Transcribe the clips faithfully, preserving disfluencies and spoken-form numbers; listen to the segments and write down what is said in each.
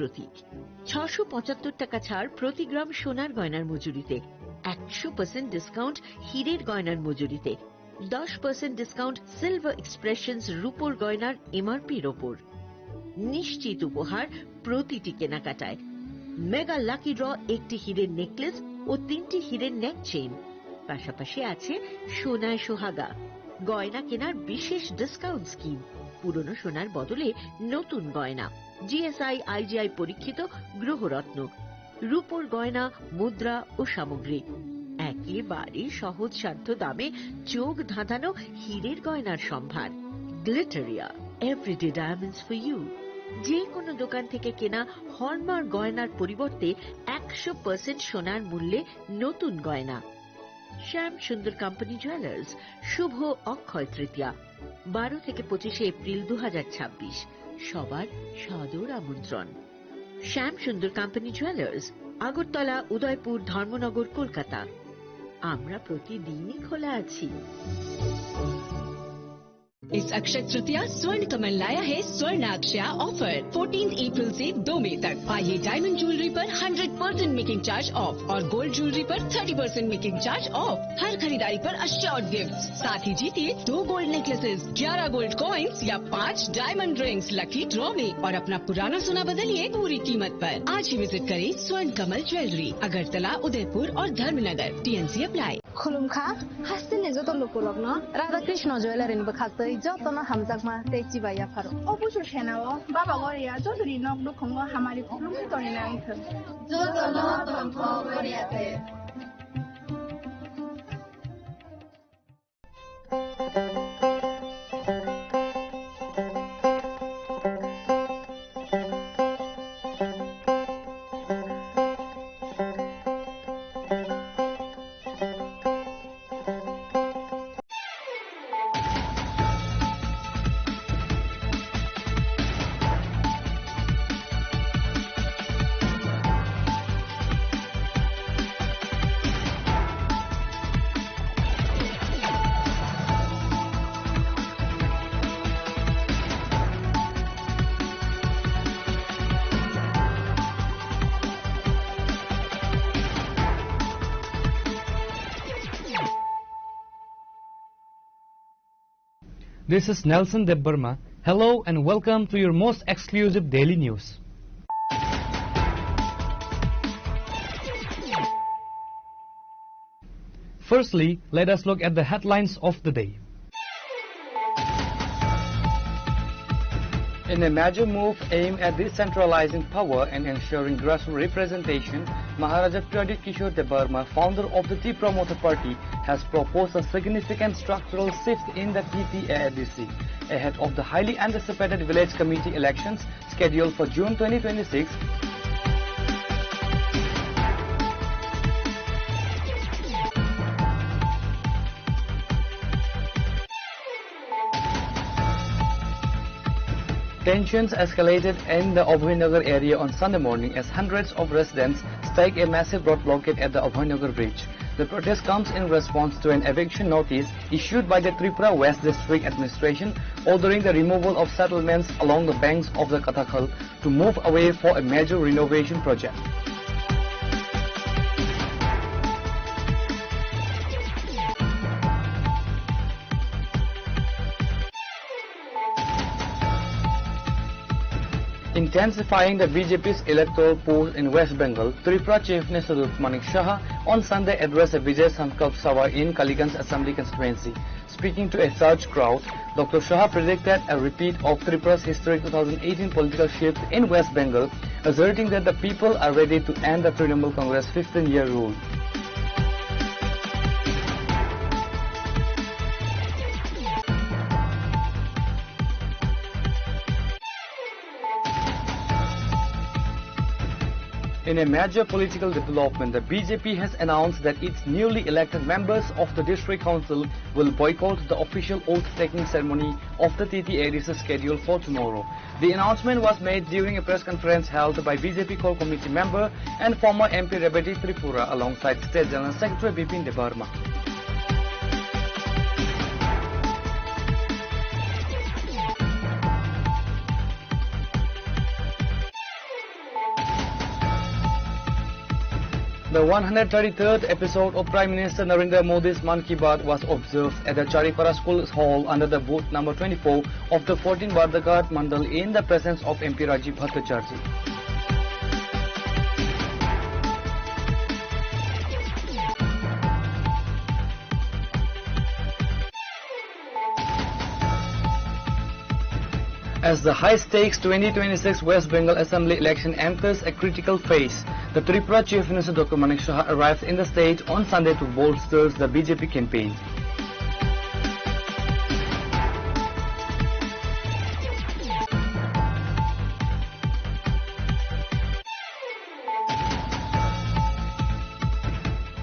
প্রতীক। ছশো পঁচাত্তর টাকা ছাড় প্রতি গ্রাম সোনার গয়নার মজুরিতে, একশো পার্সেন্ট ডিসকাউন্ট হীরের গয়নার মজুরিতে, দশ পার্সেন্ট ডিসকাউন্ট সিলভার এক্সপ্রেশনস রূপোর গয়নার এমআরপির ওপর। নিশ্চিত উপহার প্রতিটি কেনাকাটায়। মেগা লাকি ড্র, একটি হীরের নেকলেস ও তিনটি হীরের নেক চেইন। পাশাপাশি আছে সোনায় সোহাগা, গয়না কেনার বিশেষ ডিসকাউন্ট স্কিম, পুরনো সোনার বদলে নতুন গয়না, জিএসআই আইজিআই পরীক্ষিত গ্রহরত্ন, রূপোর গয়না, মুদ্রা ও সামগ্রী। একেবারে সহজসাধ্য দামে চোখ ধাঁধানো হীরের গয়নার সম্ভার। Glitteria, everyday diamonds for you. যে কোনো দোকান থেকে কেনা হলমার্ক গয়নার পরিবর্তে একশো পার্সেন্ট সোনার মূল্যে নতুন গয়না। শ্যাম সুন্দর কোম্পানি জুয়েলার্স, শুভ অক্ষয় তৃতীয়া, বারো থেকে পঁচিশে এপ্রিল দু হাজার ছাব্বিশ। সবার সাদর আমন্ত্রণ। শ্যাম সুন্দর কোম্পানি জুয়েলার্স, আগরতলা, উদয়পুর, ধর্মনগর, কলকাতা। আমরা প্রতিদিনই খোলা আছি। इस अक्षय तृतीया स्वर्ण कमल लाया है स्वर्ण अक्षया ऑफर। फोर्टीन अप्रैल से दो मई तक। पाइए डायमंड ज्वेलरी पर hundred percent making charge off और गोल्ड ज्वेलरी पर thirty percent making charge off. हर खरीदारी पर अश्योर्ड गिफ्ट, साथ ही जीतिए दो गोल्ड नेकलेसेस, ग्यारह गोल्ड कॉइन्स या पाँच डायमंड रिंग्स लकी ड्रॉ में और अपना पुराना सोना बदलिए पूरी कीमत पर। आज ही विजिट करें स्वर्ण कमल ज्वेलरी, अगरतला, उदयपुर और Dharmanagar. TNC apply. Khulumkha, hasteni joto lukurokno Radha Krishna Jewellery ni bwkhaktwi jotono hamjakma tei chibai yapharo. O busu senao Baba Goria jotoni nok nukhungo hamari khulumwi tongwi nangthwng. Jotono tongthok Goria te. This is Nelson Debbarma. Hello and welcome to your most exclusive daily news. Firstly, let us look at the headlines of the day. In a major move aimed at decentralizing power and ensuring grassroots representation, Maharaja Pradyut Kishore Debbarma, founder of the Tipra Motha Party, has proposed a significant structural shift in the T T A A D C ahead of the highly anticipated village committee elections scheduled for June twenty twenty-six. Tensions escalated in the Abhaynagar area on Sunday morning as hundreds of residents staked a massive road blockade at the Abhaynagar bridge. The protest comes in response to an eviction notice issued by the Tripura West District Administration ordering the removal of settlements along the banks of the Katakhal to move away for a major renovation project. Intensifying the B J P's electoral push in West Bengal, Tripura Chief Minister Doctor Manik Saha on Sunday addressed a Vijay Sankalp Sabha in Kaliganj Assembly Constituency. Speaking to a surged crowd, Doctor Saha predicted a repeat of Tripura's historic two thousand eighteen political shift in West Bengal, asserting that the people are ready to end the Trinamool Congress fifteen-year rule. In a major political development, the B J P has announced that its newly elected members of the District Council will boycott the official oath-taking ceremony of the T T A D C scheduled for tomorrow. The announcement was made during a press conference held by B J P Core Committee member and former M P Rebati Tripura alongside State General Secretary Bipin Debbarma. The one hundred thirty-third episode of Prime Minister Narendra Modi's Mann Ki Baat was observed at the Charipara School Hall under the booth number twenty-four of the fourteen Bardagat Mandal in the presence of M P Rajiv Bhattacharjee. As the high-stakes twenty twenty-six West Bengal Assembly election enters a critical phase, the Tripura Chief Minister Doctor Manik Saha arrives in the state on Sunday to bolster the B J P campaign.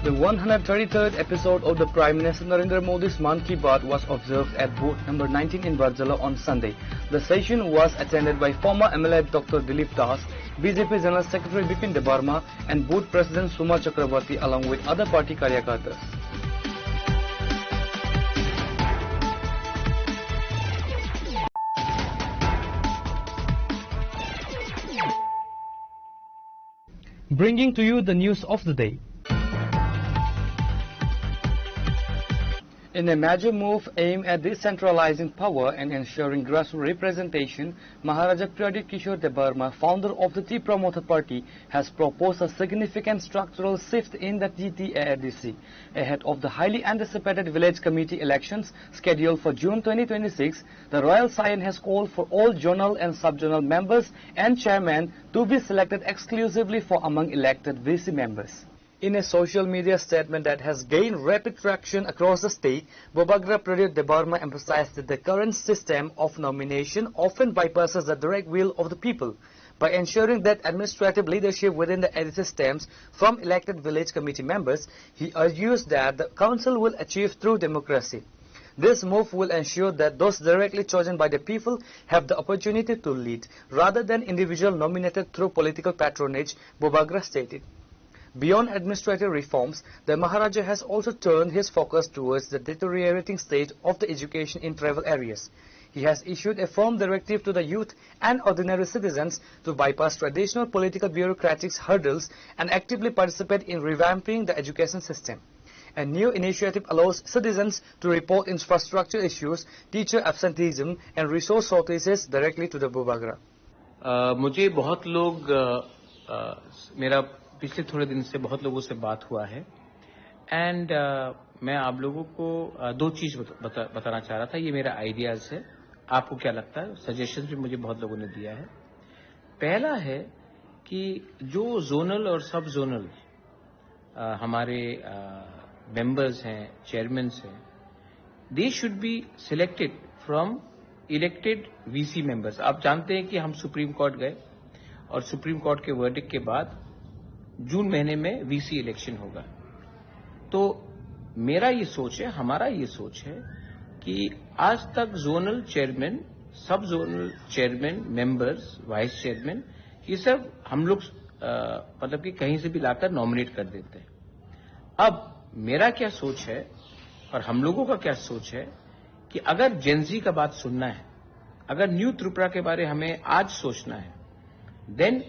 The one hundred thirty-third episode of the Prime Minister Narendra Modi's Mann Ki Baat was observed at booth number nineteen in Barjala on Sunday. The session was attended by former M L A Doctor Dilip Das, B J P General Secretary Bipin Debbarma, and booth President Suma Chakrabarty, along with other party karyakartas. Bringing to you the news of the day. In a major move aimed at decentralizing power and ensuring grassroots representation, Maharaja Pradyut Kishore Debbarma, founder of the Tipra Motha Party, has proposed a significant structural shift in the T T A A D C. Ahead of the highly anticipated village committee elections scheduled for June twenty twenty-six, the Royal Saion has called for all zonal and sub-zonal members and chairmen to be selected exclusively for among elected V C members. In a social media statement that has gained rapid traction across the state, Bubagra Pradyut Debbarma emphasized that the current system of nomination often bypasses the direct will of the people. By ensuring that administrative leadership within the A D C stems from elected village committee members, he argues that the council will achieve true democracy. This move will ensure that those directly chosen by the people have the opportunity to lead, rather than individual nominated through political patronage, Bubagra stated. Beyond administrative reforms, the Maharaja has also turned his focus towards the deteriorating state of the education in tribal areas. He has issued a firm directive to the youth and ordinary citizens to bypass traditional political bureaucratic hurdles and actively participate in revamping the education system. A new initiative allows citizens to report infrastructure issues, teacher absenteeism, and resource shortages directly to the Bubagra. अ, मुझे बहुत लोग, अ, अ, मेरा पिछले थोड़े दिन से बहुत लोगों से बात हुआ है एंड मैं आप लोगों को, अ, दो चीज़ बत-, बता-, बताना चाह रहा था। ये मेरा आइडियाज़ है, आपको क्या लगता है? सजेशंस भी मुझे बहुत लोगों ने दिया है। पहला है कि जो जोनल और सब जोनल अ, हमारे, अ, मेंबर्स हैं, चेयरमैन्स हैं, they should be selected from elected V C members। आप जानते हैं कि हम सुप्रीम कोर्ट गए और सुप्रीम कोर्ट के वर्डिक्ट के बाद जून महीने में वीसी इलेक्शन होगा। तो मेरा ये सोच है, हमारा ये सोच है कि आज तक जोनल चेयरमैन, सब zonal chairman, members, vice chairman, ये सब हम लोग, अ, मतलब कि कहीं से भी लाकर नॉमिनेट कर देते हैं। अब मेरा क्या सोच है और हम लोगों का क्या सोच है कि अगर जेनजी का बात सुनना है, अगर न्यू त्रिपुरा के बारे हमें आज सोचना है, देन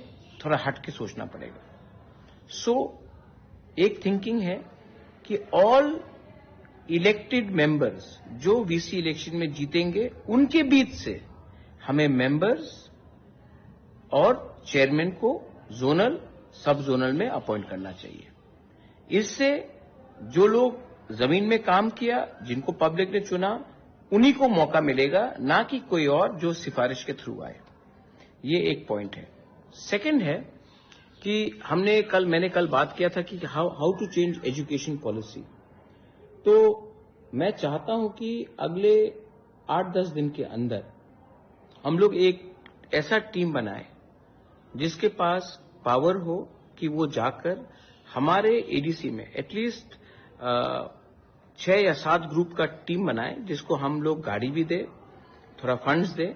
थोड़ा हट के सोचना पड़ेगा। सो एक थिंकिंग है कि ऑल इलेक्टेड मेंबर्स जो वीसी इलेक्शन में जीतेंगे, उनके बीच से हमें मेंबर्स और चेयरमैन को जोनल, सब जोनल में अपॉइंट करना चाहिए। इससे जो लोग जमीन में काम किया, जिनको पब्लिक ने चुना, उन्हीं को मौका मिलेगा, ना कि कोई और जो सिफारिश के थ्रू आए। ये एक पॉइंट है। सेकंड है कि हमने कल, मैंने कल बात किया था कि how, how to change education policy। तो मैं चाहता हूं कि अगले आठ दस दिन के अंदर हम लोग एक ऐसा टीम बनाए जिसके पास पावर हो कि वो जाकर हमारे एडीसी में एटलीस्ट छह या सात ग्रुप का टीम बनाए, जिसको हम लोग गाड़ी भी दे, थोड़ा फंड्स दे,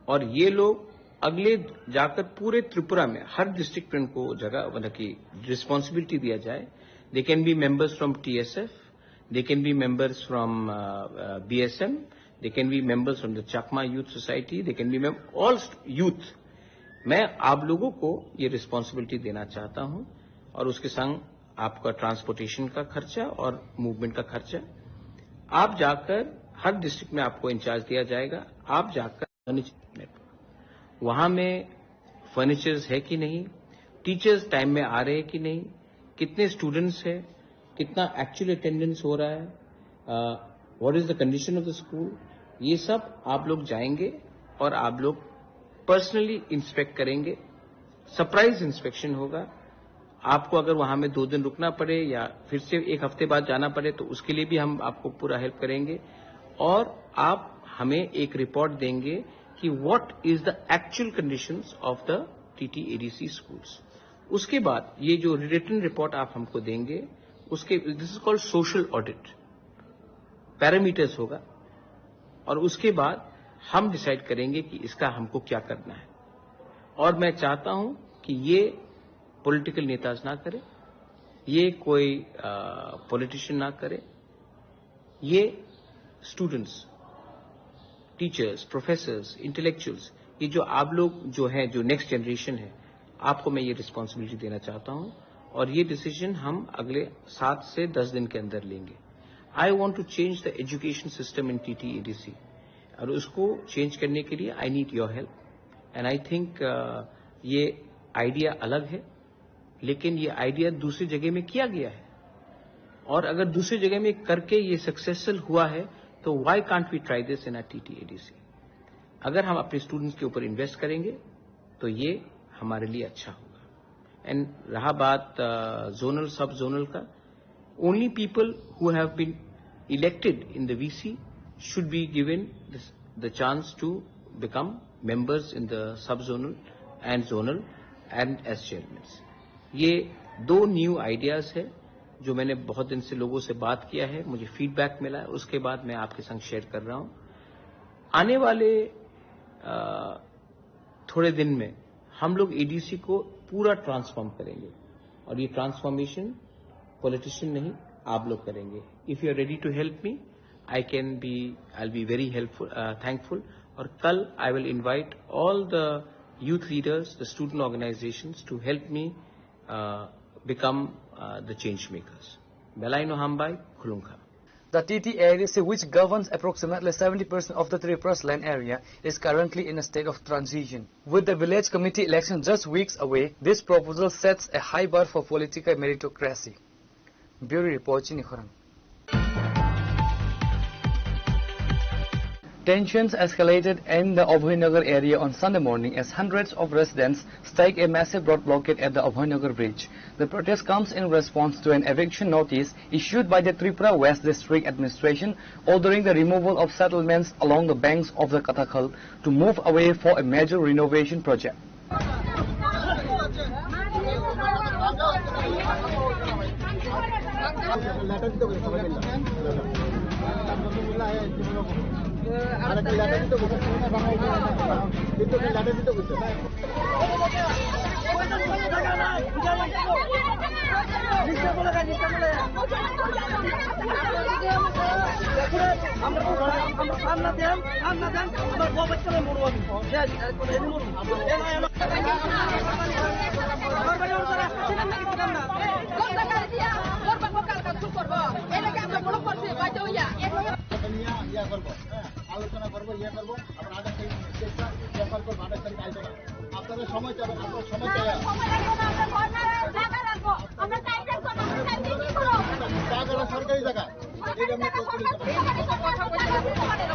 और ये लोग अगले जाकर पूरे त्रिपुरा में हर डिस्ट्रिक्ट में उनको जगह, मतलब कि रिस्पॉन्सिबिलिटी दिया जाए। They can be members from T S F, they can be members from B S M, they can be members from the Chakma Youth Society, they can be mem- all youth। मैं आप लोगों को ये रिस्पॉन्सिबिलिटी देना चाहता हूं और उसके संग आपका ट्रांसपोर्टेशन का खर्चा और मूवमेंट का खर्चा। आप जाकर, हर डिस्ट्रिक्ट में आपको इंचार्ज दिया जाएगा, आप जाकर वहाँ में फर्नीचर्स है कि नहीं, टीचर्स टाइम में आ रहे हैं कि नहीं, कितने स्टूडेंट्स हैं, कितना एक्चुअल अटेंडेंस हो रहा है, what is the condition of the school, ये सब आप लोग जाएंगे और आप लोग पर्सनली इंस्पेक्ट करेंगे। सरप्राइज इंस्पेक्शन होगा। आपको अगर वहाँ में दो दिन रुकना पड़े या फिर से एक हफ्ते बाद जाना पड़े, तो उसके लिए भी हम आपको पूरा हेल्प करेंगे। और आप हमें एक रिपोर्ट देंगे कि what is the actual conditions of the T T A D C schools। उसके बाद ये जो रिटन रिपोर्ट आप हमको देंगे, उसके, this is called social audit, parameters होगा। और उसके बाद हम डिसाइड करेंगे कि इसका हमको क्या करना है। और मैं चाहता हूं कि ये पॉलिटिकल नेताज ना करे, ये कोई पॉलिटिशियन ना करे, ये स्टूडेंट्स, टीचर्स, प्रोफेसर्स, इंटेलेक्चुअल्स, ये जो आप लोग जो हैं, जो नेक्स्ट जनरेशन है, आपको मैं ये रिस्पॉन्सिबिलिटी देना चाहता हूँ। और ये डिसीजन हम अगले सात से दस दिन के अंदर लेंगे। I want to change the education system in T T A D C। और उसको चेंज करने के लिए I need your help। And I think ये आइडिया अलग है, लेकिन ये आइडिया दूसरी जगह में किया गया है, और अगर दूसरी जगह में करके ये सक्सेसफुल हुआ है, तो why can't we try this in our T T A D C? अगर हम अपने स्टूडेंट्स के ऊपर इन्वेस्ट करेंगे, तो ये हमारे लिए अच्छा होगा। एंड रहा बात जोनल, सब जोनल का, only people who have been elected in the V C should be given this, the chance to become members in the sub-zonal and zonal and as chairmans। ये दो न्यू आइडियाज है जो मैंने बहुत दिन से लोगों से बात किया है, मुझे फीडबैक मिला है, उसके बाद मैं आपके संग शेयर कर रहा हूँ। आने वाले अ, थोड़े दिन में हम लोग एडीसी को पूरा ट्रांसफॉर्म करेंगे, और ये ट्रांसफॉर्मेशन पॉलिटिशियन नहीं, आप लोग करेंगे। If you are ready to help me, I can be, I'll be very helpful, uh, thankful। और कल I will invite all the youth leaders, the student organizations to help me, uh, become, uh, the change makers। Belai no hambai, khulumkha। The T T A D C, which governs approximately seventy percent of the Tripura's land area, is currently in a state of transition. With the village committee election just weeks away, this proposal sets a high bar for political meritocracy. Bureau Report, Chini Khorang. Tensions escalated in the Abhaynagar area on Sunday morning as hundreds of residents strike a massive road blockade at the Abhaynagar bridge. The protest comes in response to an eviction notice issued by the Tripura West District Administration ordering the removal of settlements along the banks of the Katakhal to move away for a major renovation project. আলোচনা করবো, ইয়ে করবো, আমরা আঠাশ তারিখ চেষ্টা, চেষ্টা করবো আঠাশ তারিখ আলোচনা। আপনারা সময় চাবেন, আমরা সময় চাই। সময় লাগবে না, আমরা ধর্ণা জায়গা রাখবো, আমরা টাইম রাখবো না, আমরা টাইম দিয়ে কি করবো? জায়গাটা সরকারি জায়গা। এই জন্য সরকারি জায়গা, সরকারি জায়গা, সরকারি জায়গা।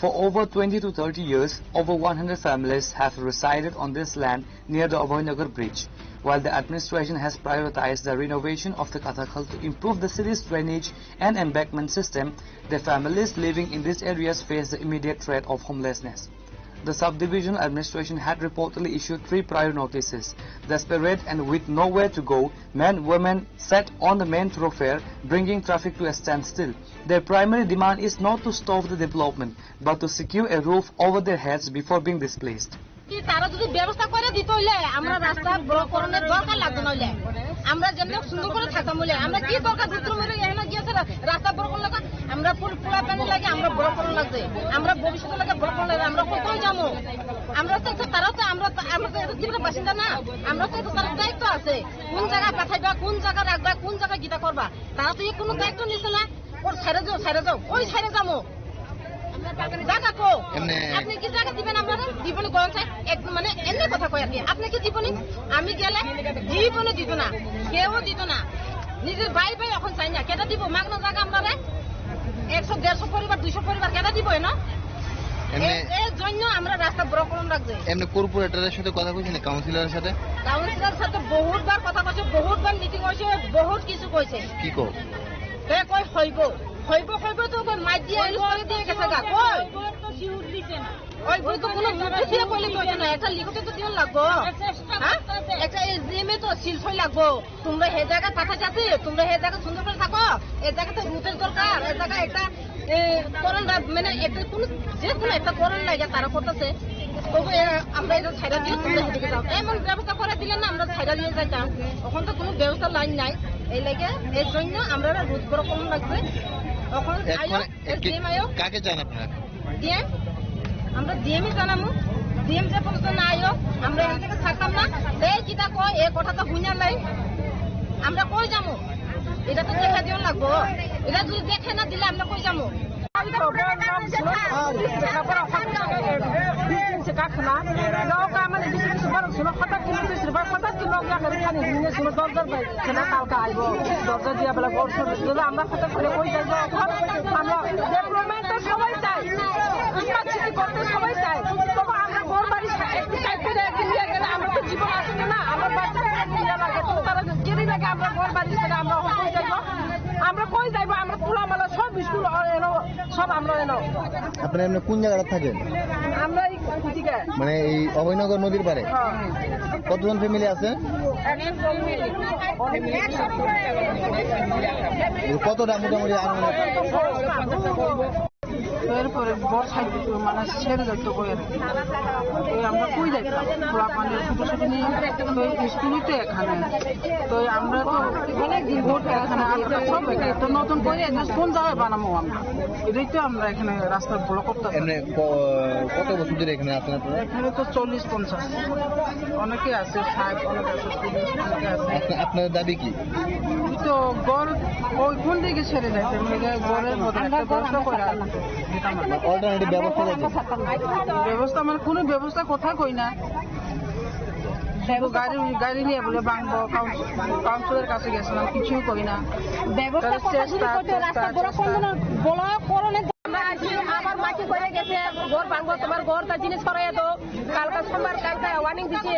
For over twenty to thirty years, over one hundred families have resided on this land near the Abhaynagar bridge. While the administration has prioritized the renovation of the Katakhal to improve the city's drainage and embankment system, the families living in these areas face the immediate threat of homelessness. The subdivisional administration had reportedly issued three prior notices. Desperate and with nowhere to go, men, women sat on the main thoroughfare, bringing traffic to a standstill. Their primary demand is not to stop the development, but to secure a roof over their heads before being displaced. কি তারা যদি ব্যবস্থা করে দিত হইলে আমরা রাস্তা ব্লক করানোর দরকার লাগতো না হইলে। আমরা যেমন সুন্দর করে থাকতাম বলে, আমরা কি দরকার রুদ্র মরে এখানে গিয়ে তারা রাস্তা ব্লক করলো? আমরা পুল পুরা পানি লাগে, আমরা ব্লক করা লাগবে, আমরা ভবিষ্যতে লাগে ব্লক করা লাগবে, আমরা কোথায় যাবো? আমরা তো একটু, তারাও তো, আমরা তো, আমরা তো এটা জীবনের বাসিন্দা না, আমরা তো একটু তার দায়িত্ব আছে, কোন জায়গায় পাঠাইবা, কোন জায়গায় রাখবা, কোন জায়গায় গীতা করবা, তারা তো এই কোনো দায়িত্ব নিচ্ছে না। ওর ছেড়ে যাও, ছেড়ে যাও, ওই ছেড়ে যাবো। জায়গা কো? এমনি আপনি কি জায়গা দিবেন আপনারা? জীবনে গরম চাই, এক মানে এমনি কথা কই আর কি। আপনি কি জীবনে? আমি গেলে জীবনে দিত না, কেউ দিত না। নিজের ভাই ভাই এখন চাই না, কেটা দিব? মাগনা জায়গা আমরা একশো দেড়শো পরিবার, দুইশো পরিবার কেটা দিব এনো? এমনি এর জন্য আমরা রাস্তা ব্লক করুন রাখবে। এমনি কর্পোরেটরের সাথে কথা কইছেন, কাউন্সিলরের সাথে? কাউন্সিলরের সাথে বহুতবার কথা কইছে, বহুতবার মিটিং হয়েছে, বহুত কিছু কইছে। কি কো? তে কই হইব, হইব, হইব তো কই মাইক দিয়ে আইলো, করে দিয়ে গেছে গা। কই? ওই বই তো কোনো মুখে দিয়ে কইলে তো হইতো না, একটা লিখিত তো দিন লাগবো। হ্যাঁ? একটা এসডিএম এ তো সিল সই লাগবো। তোমরা হে জায়গা পাঠা যাচ্ছে, তোমরা হে জায়গা সুন্দর করে থাকো, এ জায়গা তো রুটের দরকার, এ জায়গা একটা, এ, করণ রা-, মানে একটা কোনো, যে কোনো একটা করণ লাগে তারা করতেছে। তবু এ, আমরা এটা ছাইড়া দিয়ে তোমরা হেঁটে যাও। এমন ব্যবস্থা করে দিলে না আমরা ছাইড়া দিয়ে যাইতাম। এখন তো কোনো ব্যবস্থা লাইন নাই। এই লাগে এর জন্য আমরা রুট বড় কম লাগবে। এখন এখন আয়ো, এ কি, এসডিএম আয়ো। কাকে চান আপনারা? ডিএম, আমরা ডিএমই জানামু। ডিএম যে পর্যন্ত না আয়ো, আমরা এখান থেকে ছাড়তাম না। এই কিতা কয়, এ কথা তো হুইনা লাই। আমরা কই যামু? এটা তো দেখা দিও লাগবো। এটা যদি দেখে না দিলে আমরা কই যামু? Kana, no ka mane bisi bisi borok sino kota kilo bisi rok kota kilo ya kare kani hini sino dor dor bai kana talka aibo dor dor dia bela gor sor dor dor amra kota kilo koi jai bo amra development to sobai chai, উন্নতি করতে সবাই চাই, তবু আমরা ঘর বাড়ি একটু সাইড করে একদিন দিয়ে গেলে আমরা তো জীবন আসে না, আমরা বাচ্চা কাচ্চা নিয়ে লাগে, তো তারা কেড়ে লাগে আমরা ঘর বাড়ি ছেড়ে আমরা কই যাইবো, আমরা কই যাইবো, আমরা খোলামেলা সব স্কুল এলো, সব আমরা এলো। আপনারা এমনি কোন জায়গাটা থাকেন? আমরা এই কুটিকা। মানে এই অভয়নগর নদীর পাড়ে? হ্যাঁ। কতজন ফ্যামিলি আছে? একশো চল্লিশ। কতটা মোটামুটি আনুমানিক? এরপরে বর্ষায় মানে ছেড়ে যাইতো কই আর কি। তো আমরা কই যাইতাম? খোলা পানি ছোট ছোট নিয়ে তো স্কুলই তো এখানে। তো আমরা তো অনেক দিন ভোট এখানে, আমরা সব এখানে। তো নতুন করে এটা কোন জায়গায় বানাবো আমরা? এটাই তো আমরা এখানে রাস্তা ব্লক করতে এমনি ক-, কত বছর ধরে এখানে আছেন আপনারা? এখানে তো চল্লিশ পঞ্চাশ। অনেকে আছে, ষাট, অনেকে আছে, চল্লিশ, অনেকে আছে। আপনা-, আপনাদের দাবি কি? তো ঘর ওই কোন দিকে ছেড়ে যাইতে? মানে ঘরের মধ্যে একটা ব্যবস্থা করে আর কি। অল্টারনেটিভ ব্যবস্থা আছে? ব্যবস্থা মানে কোনো ব্যবস্থা কথা কই না। শুধু গাড়ি, গাড়ি নিয়ে বলে ভাঙবো, কাউন্স-, কাউন্সিলরের কাছে গেছিলাম, কিছুই কই না। ব্যবস্থা তাহলে কথা চেষ্টা, যদি করতে, চেষ্টা, রাস্তা বড় চেষ্টা। কোন দিন বড় করো না। আমরা আছি, আমার মাটি পড়ে গেছে, ঘর ভাঙবো, তোমার ঘর, তার জিনিস সরাইয়া দাও। কালকা সোমবার, কালকা ওয়ার্নিং দিছে,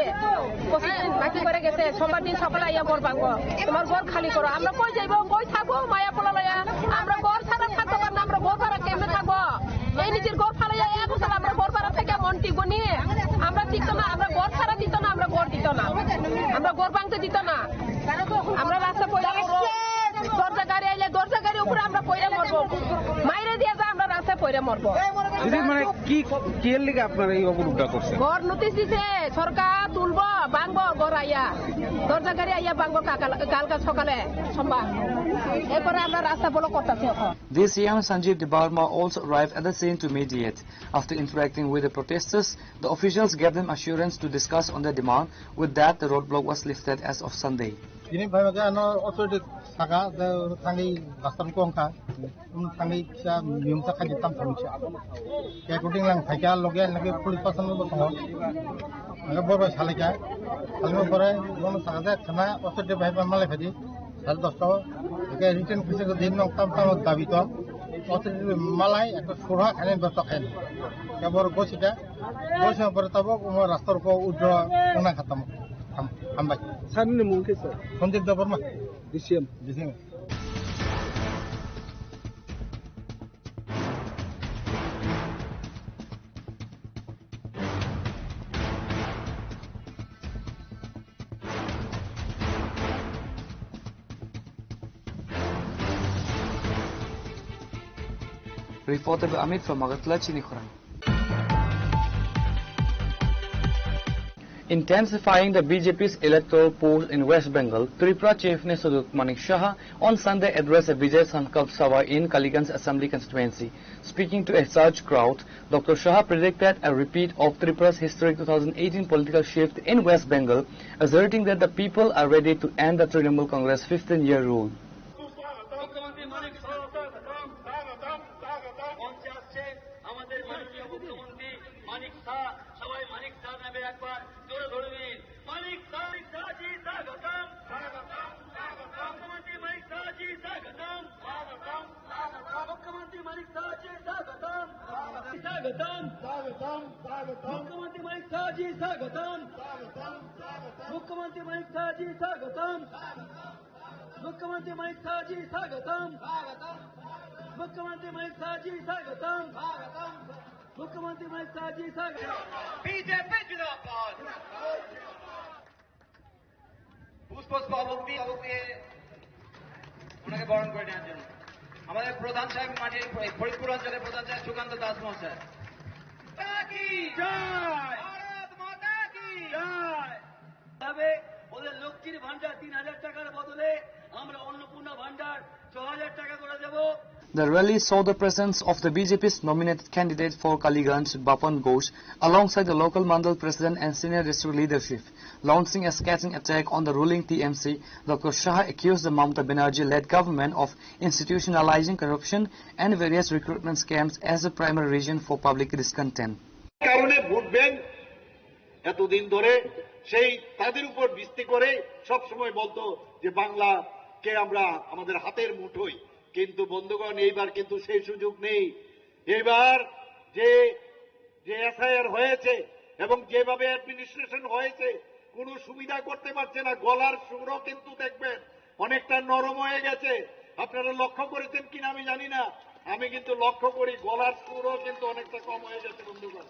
পঁচিশ দিন বাকি করে গেছে, সোমবার দিন সকালে আইয়া ঘর ভাঙবো, তোমার ঘর খালি করো। আমরা কই যাইবো, কই থাকবো, মায়া পোলা লইয়া? আমরা ঘর ছাড়া থাকতে পারি না, আমরা ঘর ভাড়া কেমনে থাকবো? এই নিজের ঘর ফালাইয়া এক বছর আমরা ঘর ভাড়া থেকে মন টিকবো নিয়ে, আমরা টিকতো না, আমরা ঘর ছাড়া দিত না, আমরা ঘর দিত না, আমরা ঘর ভাঙতে দিত না। আমরা রাস্তা পড়ে মরবো। দরজা গাড়ি আইলে দরজা গাড়ির উপরে আমরা পড়ে মরবো। মাইরে দিয়ে যা আমরা রাস্তায় পড়ে মরবো। দিদি, মানে কি, কি এর লিগে আপনারা এই অবরোধটা করছেন? ঘর নোটিশ দিছে, সরকার তুলবো, ভাঙবো ঘর আইয়া। দরজা গাড়ি আইয়া ভাঙবো কাকাল-, কালকা সকালে, সোমবার। এরপরে আমরা রাস্তা ব্লক করতেছি এখন। This young Sanjeev Debbarma also arrived at the scene to mediate. After interacting with the protesters, the officials gave them assurance to discuss on their demand. With that, the roadblock was lifted as of Sunday. Ini bhai ke ano authority saka de thangi bastan ko angka, um thangi sa miyum sa khaji tam thangi sa. Ke kuting lang thaika loge lagi police pasan lo tongo. Angka bor bai salika, salima pore bono saka de khana authority bhai ban malai phaidi. Sal dosta o, eke written kisa ko din nong tam tam dabi to. Authority malai ekta surha khani dosta khaini. Ke bor gosika, gosika pore tabok umo rasta ko udro wana khatam. Ham-, hambai. Sir ni mung kisa? Sandeep Debbarma. D C M. D C M. Reporter Amit from Agartala, Chini Khorang. Intensifying the B J P's electoral push in West Bengal, Tripura Chief Minister Doctor Manik Saha on Sunday addressed a Vijay Sankalp Sabha in Kaliganj Assembly Constituency. Speaking to a surged crowd, Doctor Saha predicted a repeat of Tripura's historic two thousand eighteen political shift in West Bengal, asserting that the people are ready to end the Trinamool Congress fifteen-year rule. মুখ্যমন্ত্রী মানিক সাহা স্যার, স্বাগতম, স্বাগতম, স্বাগতম। মঞ্চে আসছে আমাদের মাননীয় মুখ্যমন্ত্রী মানিক সাহা। সবাই মানিক সাহা নামে একবার জোরে ধ্বনি দিন। মানিক সাহা, মানিক সাহা জি স্বাগতম। স্বাগতম, স্বাগতম। মুখ্যমন্ত্রী মানিক সাহা জি স্বাগতম। স্বাগতম, স্বাগতম। মুখ্যমন্ত্রী মানিক সাহা জি স্বাগতম। স্বাগতম। স্বাগতম, স্বাগতম। মুখ্যমন্ত্রী মানিক সাহা জি স্বাগতম। স্বাগতম, স্বাগতম। মুখ্যমন্ত্রী মানিক সাহা জি স্বাগতম। স্বাগতম। মুখ্যমন্ত্রী মানিক সাহা জি স্বাগতম। স্বাগতম। মুখ্যমন্ত্রী মানিক সাহা জি স্বাগতম। স্বাগতম। মুখ্যমন্ত্রী মানিক সাহা জি স্বাগতম। বিজেপি জিন্দাবাদ। পুষ্পস্তবক দিয়ে, স্তবক দিয়ে ওনাকে বরণ করে নেওয়ার জন্য আমাদের প্রধান সাহেব মাঠে, ফরিদপুর অঞ্চলের প্রধান সাহেব সুকান্ত দাস মহাশয়। মাতা কি জয়। ভারত মাতা কি জয়। তবে ওদের লক্ষ্মীর ভান্ডার তিন হাজার টাকার বদলে আমরা অন্নপূর্ণা ভান্ডার ছ হাজার টাকা করে দেব। The rally saw the presence of the B J P's nominated candidate for Kaliganj, Bapan Ghosh, alongside the local Mandal president and senior district leadership. Launching a scathing attack on the ruling T M C, Doctor Shah accused the Mamata Banerjee-led government of institutionalizing corruption and various recruitment scams as the primary reason for public discontent. কারণে vote bank এতদিন ধরে সেই তাদের উপর ভিত্তি করে সবসময় বলতো যে বাংলাকে আমরা আমাদের হাতের মুঠোয়, কিন্তু বন্ধুগণ, এইবার কিন্তু সেই সুযোগ নেই। এইবার যে, যে এসআইআর হয়েছে এবং যেভাবে অ্যাডমিনিস্ট্রেশন হয়েছে, কোনো সুবিধা করতে পারছে না। গলার সুরও কিন্তু দেখবেন অনেকটা নরম হয়ে গেছে। আপনারা লক্ষ্য করেছেন কিনা আমি জানি না, আমি কিন্তু লক্ষ্য করি গলার সুরও কিন্তু অনেকটা কম হয়ে গেছে বন্ধুগণ।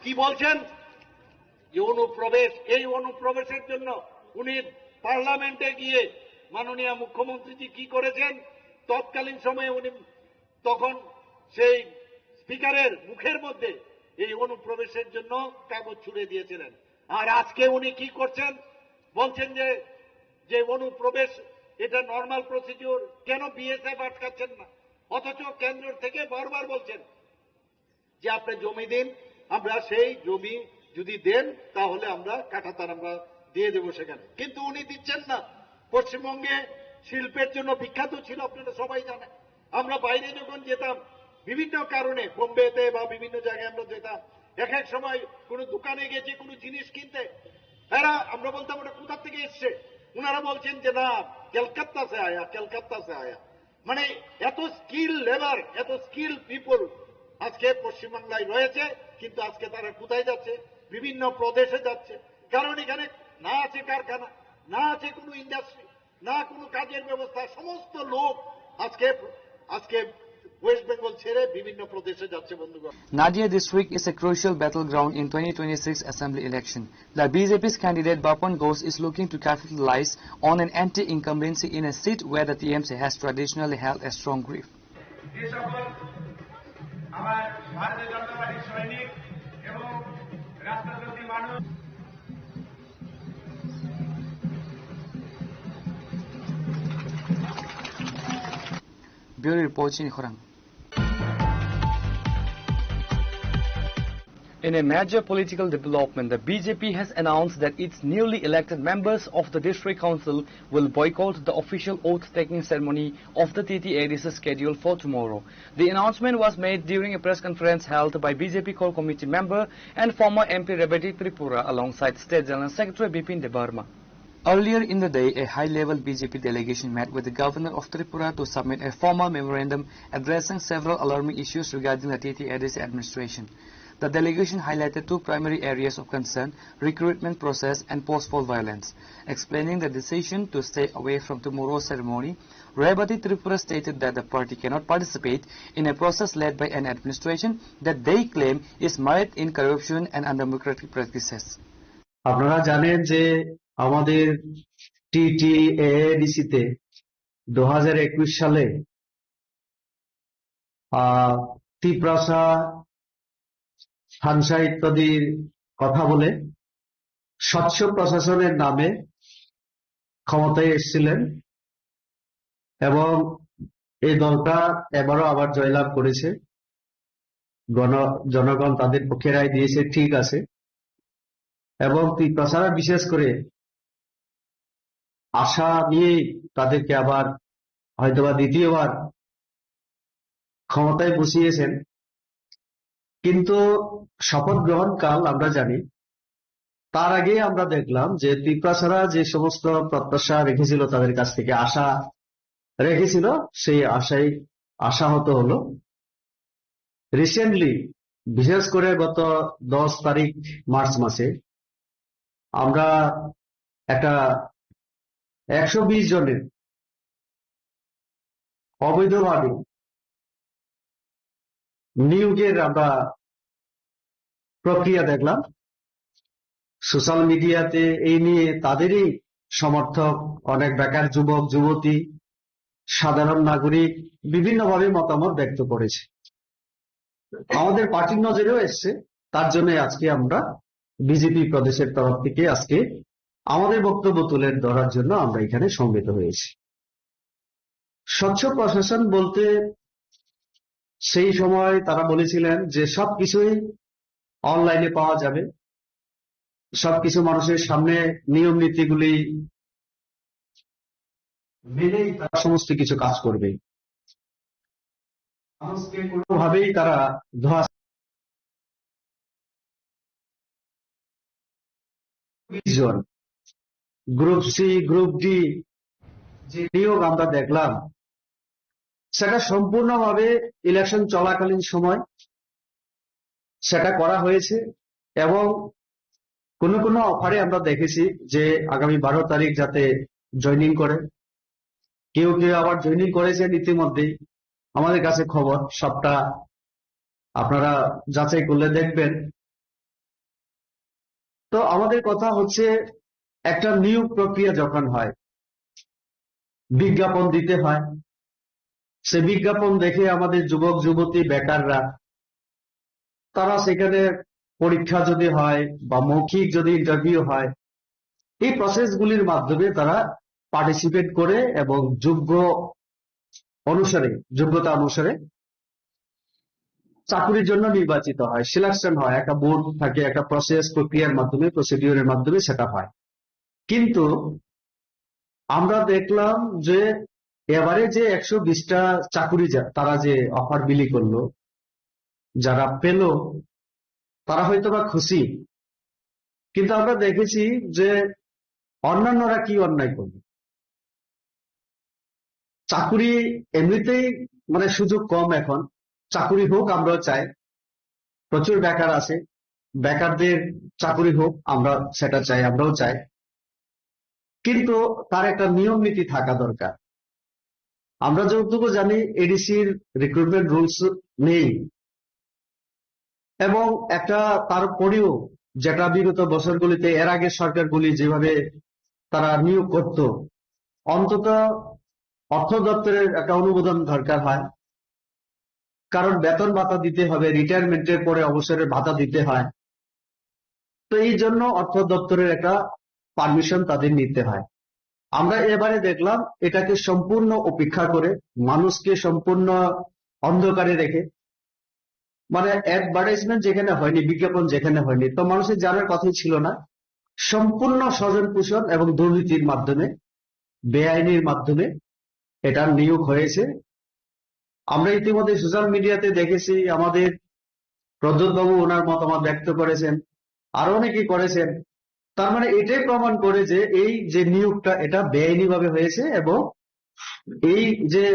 কি বলছেন? যে অনুপ্রবেশ, এই অনুপ্রবেশের জন্য উনি পার্লামেন্টে গিয়ে মাননীয় মুখ্যমন্ত্রীজি কি করেছেন, তৎকালীন সময়ে উনি তখন সেই স্পিকারের মুখের মধ্যে এই অনুপ্রবেশের জন্য কাগজ ছুড়ে দিয়েছিলেন। আর আজকে উনি কি করছেন? বলছেন যে, যে অনুপ্রবেশ এটা নরমাল প্রসিডিউর, কেন বিএসএফ আটকাচ্ছেন না? অথচ কেন্দ্র থেকে বারবার বলছেন যে আপনি জমি দিন, আমরা সেই জমি যদি দেন তাহলে আমরা কাঁটাতার আমরা দিয়ে দেবো সেখানে, কিন্তু উনি দিচ্ছেন না। পশ্চিমবঙ্গে শিল্পের জন্য বিখ্যাত ছিল, আপনারা সবাই জানেন। আমরা বাইরে যখন যেতাম বিভিন্ন কারণে, বোম্বেতে বা বিভিন্ন জায়গায় আমরা যেতাম, এক এক সময় কোনো দোকানে গেছি, কোনো জিনিস কিনতে, এরা, আমরা বলতাম, "ওটা কোথা থেকে এসছে?" ওনারা বলছেন যে, "না, ক্যালকাত্তা সে আয়া, ক্যালকাত্তা সে আয়া।" মানে এত স্কিল লেবার, এত স্কিল পিপল আজকে পশ্চিমবাংলায় রয়েছে, কিন্তু আজকে তারা কোথায় যাচ্ছে? বিভিন্ন প্রদেশে যাচ্ছে। কারণ এখানে না আছে কারখানা, না আছে কোনো ইন্ডাস্ট্রি, না কোনো কাজের ব্যবস্থা। সমস্ত লোক আজকে, আজকে ওয়েস্ট বেঙ্গল ছেড়ে বিভিন্ন প্রদেশে যাচ্ছে বন্ধুগণ। Nadia district is a crucial battleground in twenty twenty-six assembly election. The B J P's candidate Bapan Ghosh is looking to capitalize on an anti-incumbency in a seat where the T M C has traditionally held a strong grip. যে সকল আমার ভারতীয় জনতা পার্টির সৈনিক এবং রাস্তার প্রতি মানুষ। Bureau report, Chini Khorang. In a major political development, the B J P has announced that its newly elected members of the District Council will boycott the official oath-taking ceremony of the T T A D C scheduled for tomorrow. The announcement was made during a press conference held by B J P Core Committee member and former M P Rebati Tripura alongside State General Secretary Bipin Debbarma. Earlier in the day, a high-level B J P delegation met with the Governor of Tripura to submit a formal memorandum addressing several alarming issues regarding the T T A D C administration. The delegation highlighted two primary areas of concern: recruitment process and post-poll violence. Explaining the decision to stay away from tomorrow's ceremony, Rebati Tripura stated that the party cannot participate in a process led by an administration that they claim is mired in corruption and undemocratic practices. আপনারা জানেন যে আমাদের টিটিএএডিসি তে দু হাজার একুশ সালে, আহ, তিপ্রাসা, সাংসা ইত্যাদির কথা বলে স্বচ্ছ প্রশাসনের নামে ক্ষমতায় এসেছিলেন এবং এই দলটা এবারও আবার জয়লাভ করেছে। গণ-, জনগণ তাদের পক্ষে রায় দিয়েছে, ঠিক আছে। এবং তিপ্রাসারা বিশেষ করে আশা নিয়েই তাদেরকে আবার হয়তোবা দ্বিতীয়বার ক্ষমতায় বসিয়েছেন। কিন্তু শপথ গ্রহণ কাল আমরা জানি, তার আগে আমরা দেখলাম যে তিপ্রাসারা যে সমস্ত প্রত্যাশা রেখেছিল, তাদের কাছ থেকে আশা রেখেছিল, সেই আশাই আশাহত হলো। রিসেন্টলি, বিশেষ করে গত দশ তারিখ মার্চ মাসে, আমরা একটা একশো বিশ জনের অবৈধভাবে নিয়োগের আমরা প্রক্রিয়া দেখলাম। সোশ্যাল মিডিয়াতে এই নিয়ে তাদেরই সমর্থক, অনেক বেকার যুবক যুবতী, সাধারণ নাগরিক বিভিন্নভাবে মতামত ব্যক্ত করেছে। আমাদের পার্টির নজরেও এসছে, তার জন্য আজকে আমরা বিজেপি প্রদেশের তরফ থেকে আজকে আমাদের বক্তব্য তুলে ধরার জন্য আমরা এখানে সমবেত হয়েছি। স্বচ্ছ প্রশাসন বলতে সেই সময় তারা বলেছিলেন যে সবকিছুই অনলাইনে পাওয়া যাবে, সবকিছু মানুষের সামনে নিয়ম নীতিগুলি মেনেই তারা সমস্ত কিছু কাজ করবে। মানুষকে কোনোভাবেই তারা ধোয়া জন, গ্রুপ সি, গ্রুপ ডি যে নিয়োগ আমরা দেখলাম, সেটা সম্পূর্ণভাবে ইলেকশন চলাকালীন সময় সেটা করা হয়েছে এবং কোনো কোনো অফারে আমরা দেখেছি যে আগামী বারো তারিখ যাতে জয়েনিং করে, কেউ কেউ আবার জয়েনিং করেছেন ইতিমধ্যেই। আমাদের কাছে খবর, সবটা আপনারা যাচাই করলে দেখবেন। তো আমাদের কথা হচ্ছে, একটা নিয়োগ প্রক্রিয়া যখন হয়, বিজ্ঞাপন দিতে হয়। সে বিজ্ঞাপন দেখে আমাদের যুবক যুবতী বেকাররা, তারা সেখানে পরীক্ষা যদি হয় বা মৌখিক যদি ইন্টারভিউ হয়, এই প্রসেসগুলির মাধ্যমে তারা পার্টিসিপেট করে এবং যোগ্য অনুসারে, যোগ্যতা অনুসারে চাকুরির জন্য নির্বাচিত হয়, সিলেকশন হয়, একটা বোর্ড থাকে, একটা প্রসেস, প্রক্রিয়ার মাধ্যমে, প্রসিডিওরের মাধ্যমে সেটা হয়। কিন্তু আমরা দেখলাম যে এবারে যে একশো বিশটা চাকুরি যা-, তারা যে অফার বিলি করলো, যারা পেল, তারা হয়তো বা খুশি, কিন্তু আমরা দেখেছি যে অন্যান্যরা কি অন্যায় করবে। চাকুরি এমনিতেই মানে সুযোগ কম এখন, চাকুরি হোক আমরাও চাই, প্রচুর বেকার আছে, বেকারদের চাকুরি হোক আমরা সেটা চাই, আমরাও চাই, কিন্তু তার একটা নিয়ম নীতি থাকা দরকার। আমরা যতটুকু জানি এডিসির রিক্রুটমেন্ট রুলস নেই, এবং একটা তারপরেও যেটা বিগত বছরগুলিতে এর আগে সরকারগুলি যেভাবে তারা নিয়োগ করত, অন্তত অর্থ দপ্তরের একটা অনুমোদন দরকার হয়, কারণ বেতন ভাতা দিতে হবে, রিটায়ারমেন্টের পরে অবসরের ভাতা দিতে হয়। তো এই জন্য অর্থ দপ্তরের একটা পারমিশন তাদের নিতে হয়। আমরা এবারে দেখলাম এটাকে সম্পূর্ণ উপেক্ষা করে, মানুষকে সম্পূর্ণ অন্ধকারে রেখে, মানে অ্যাডভার্টাইজমেন্ট যেখানে হয়নি, বিজ্ঞাপন যেখানে হয়নি, তো মানুষের জানার কথাই ছিল না। সম্পূর্ণ স্বজন পোষণ এবং দুর্নীতির মাধ্যমে, বেআইনির মাধ্যমে এটা নিয়োগ হয়েছে। আমরা ইতিমধ্যে সোশ্যাল মিডিয়াতে দেখেছি, আমাদের প্রদ্যুৎ বাবু ওনার মতামত ব্যক্ত করেছেন, আরো অনেকে করেছেন। তার মানে এটাই প্রমাণ করে যে এই যে নিয়োগটা, এটা বেআইনিভাবে হয়েছে এবং এই যে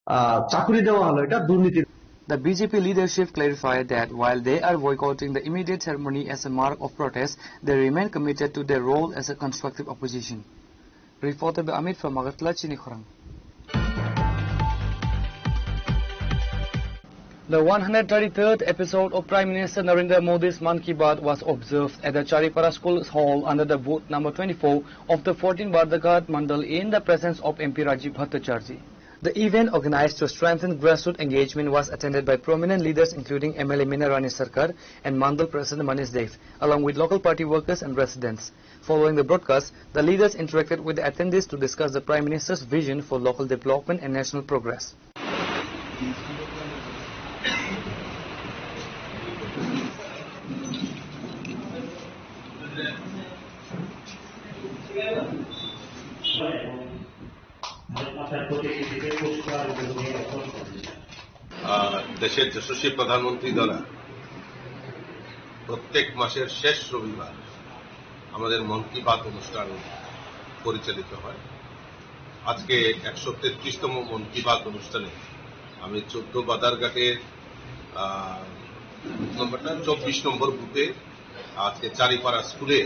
আহ, চাকুরি দেওয়া হলো, এটা দুর্নীতি। The B J P leadership clarified that while they are boycotting the immediate ceremony as a mark of protest, they remain committed to their role as a constructive opposition. Reported by Amit from Agartala, Chini Khorang. The one hundred thirty-third episode of Prime Minister Narendra Modi's Mann Ki Baat was observed at the Charipara School Hall under the booth number twenty-four of the fourteen Bardaghat Mandal in the presence of M P Rajiv Bhattacharjee. The event, organized to strengthen grassroots engagement, was attended by prominent leaders including M L A Meena Rani Sarkar and Mandal President Manish Dave, along with local party workers and residents. Following the broadcast, the leaders interacted with the attendees to discuss the Prime Minister's vision for local development and national progress. আহ, দেশের যশস্বী প্রধানমন্ত্রী দ্বারা প্রত্যেক মাসের শেষ রবিবার আমাদের মন কি বাত অনুষ্ঠান পরিচালিত হয়। আজকে একশো তেত্রিশতম মন কি বাত অনুষ্ঠানে আমি চোদ্দ বাজারঘাটের, আহ, বুথ নম্বরটা চব্বিশ নম্বর বুথে আজকে চারিপাড়া স্কুলে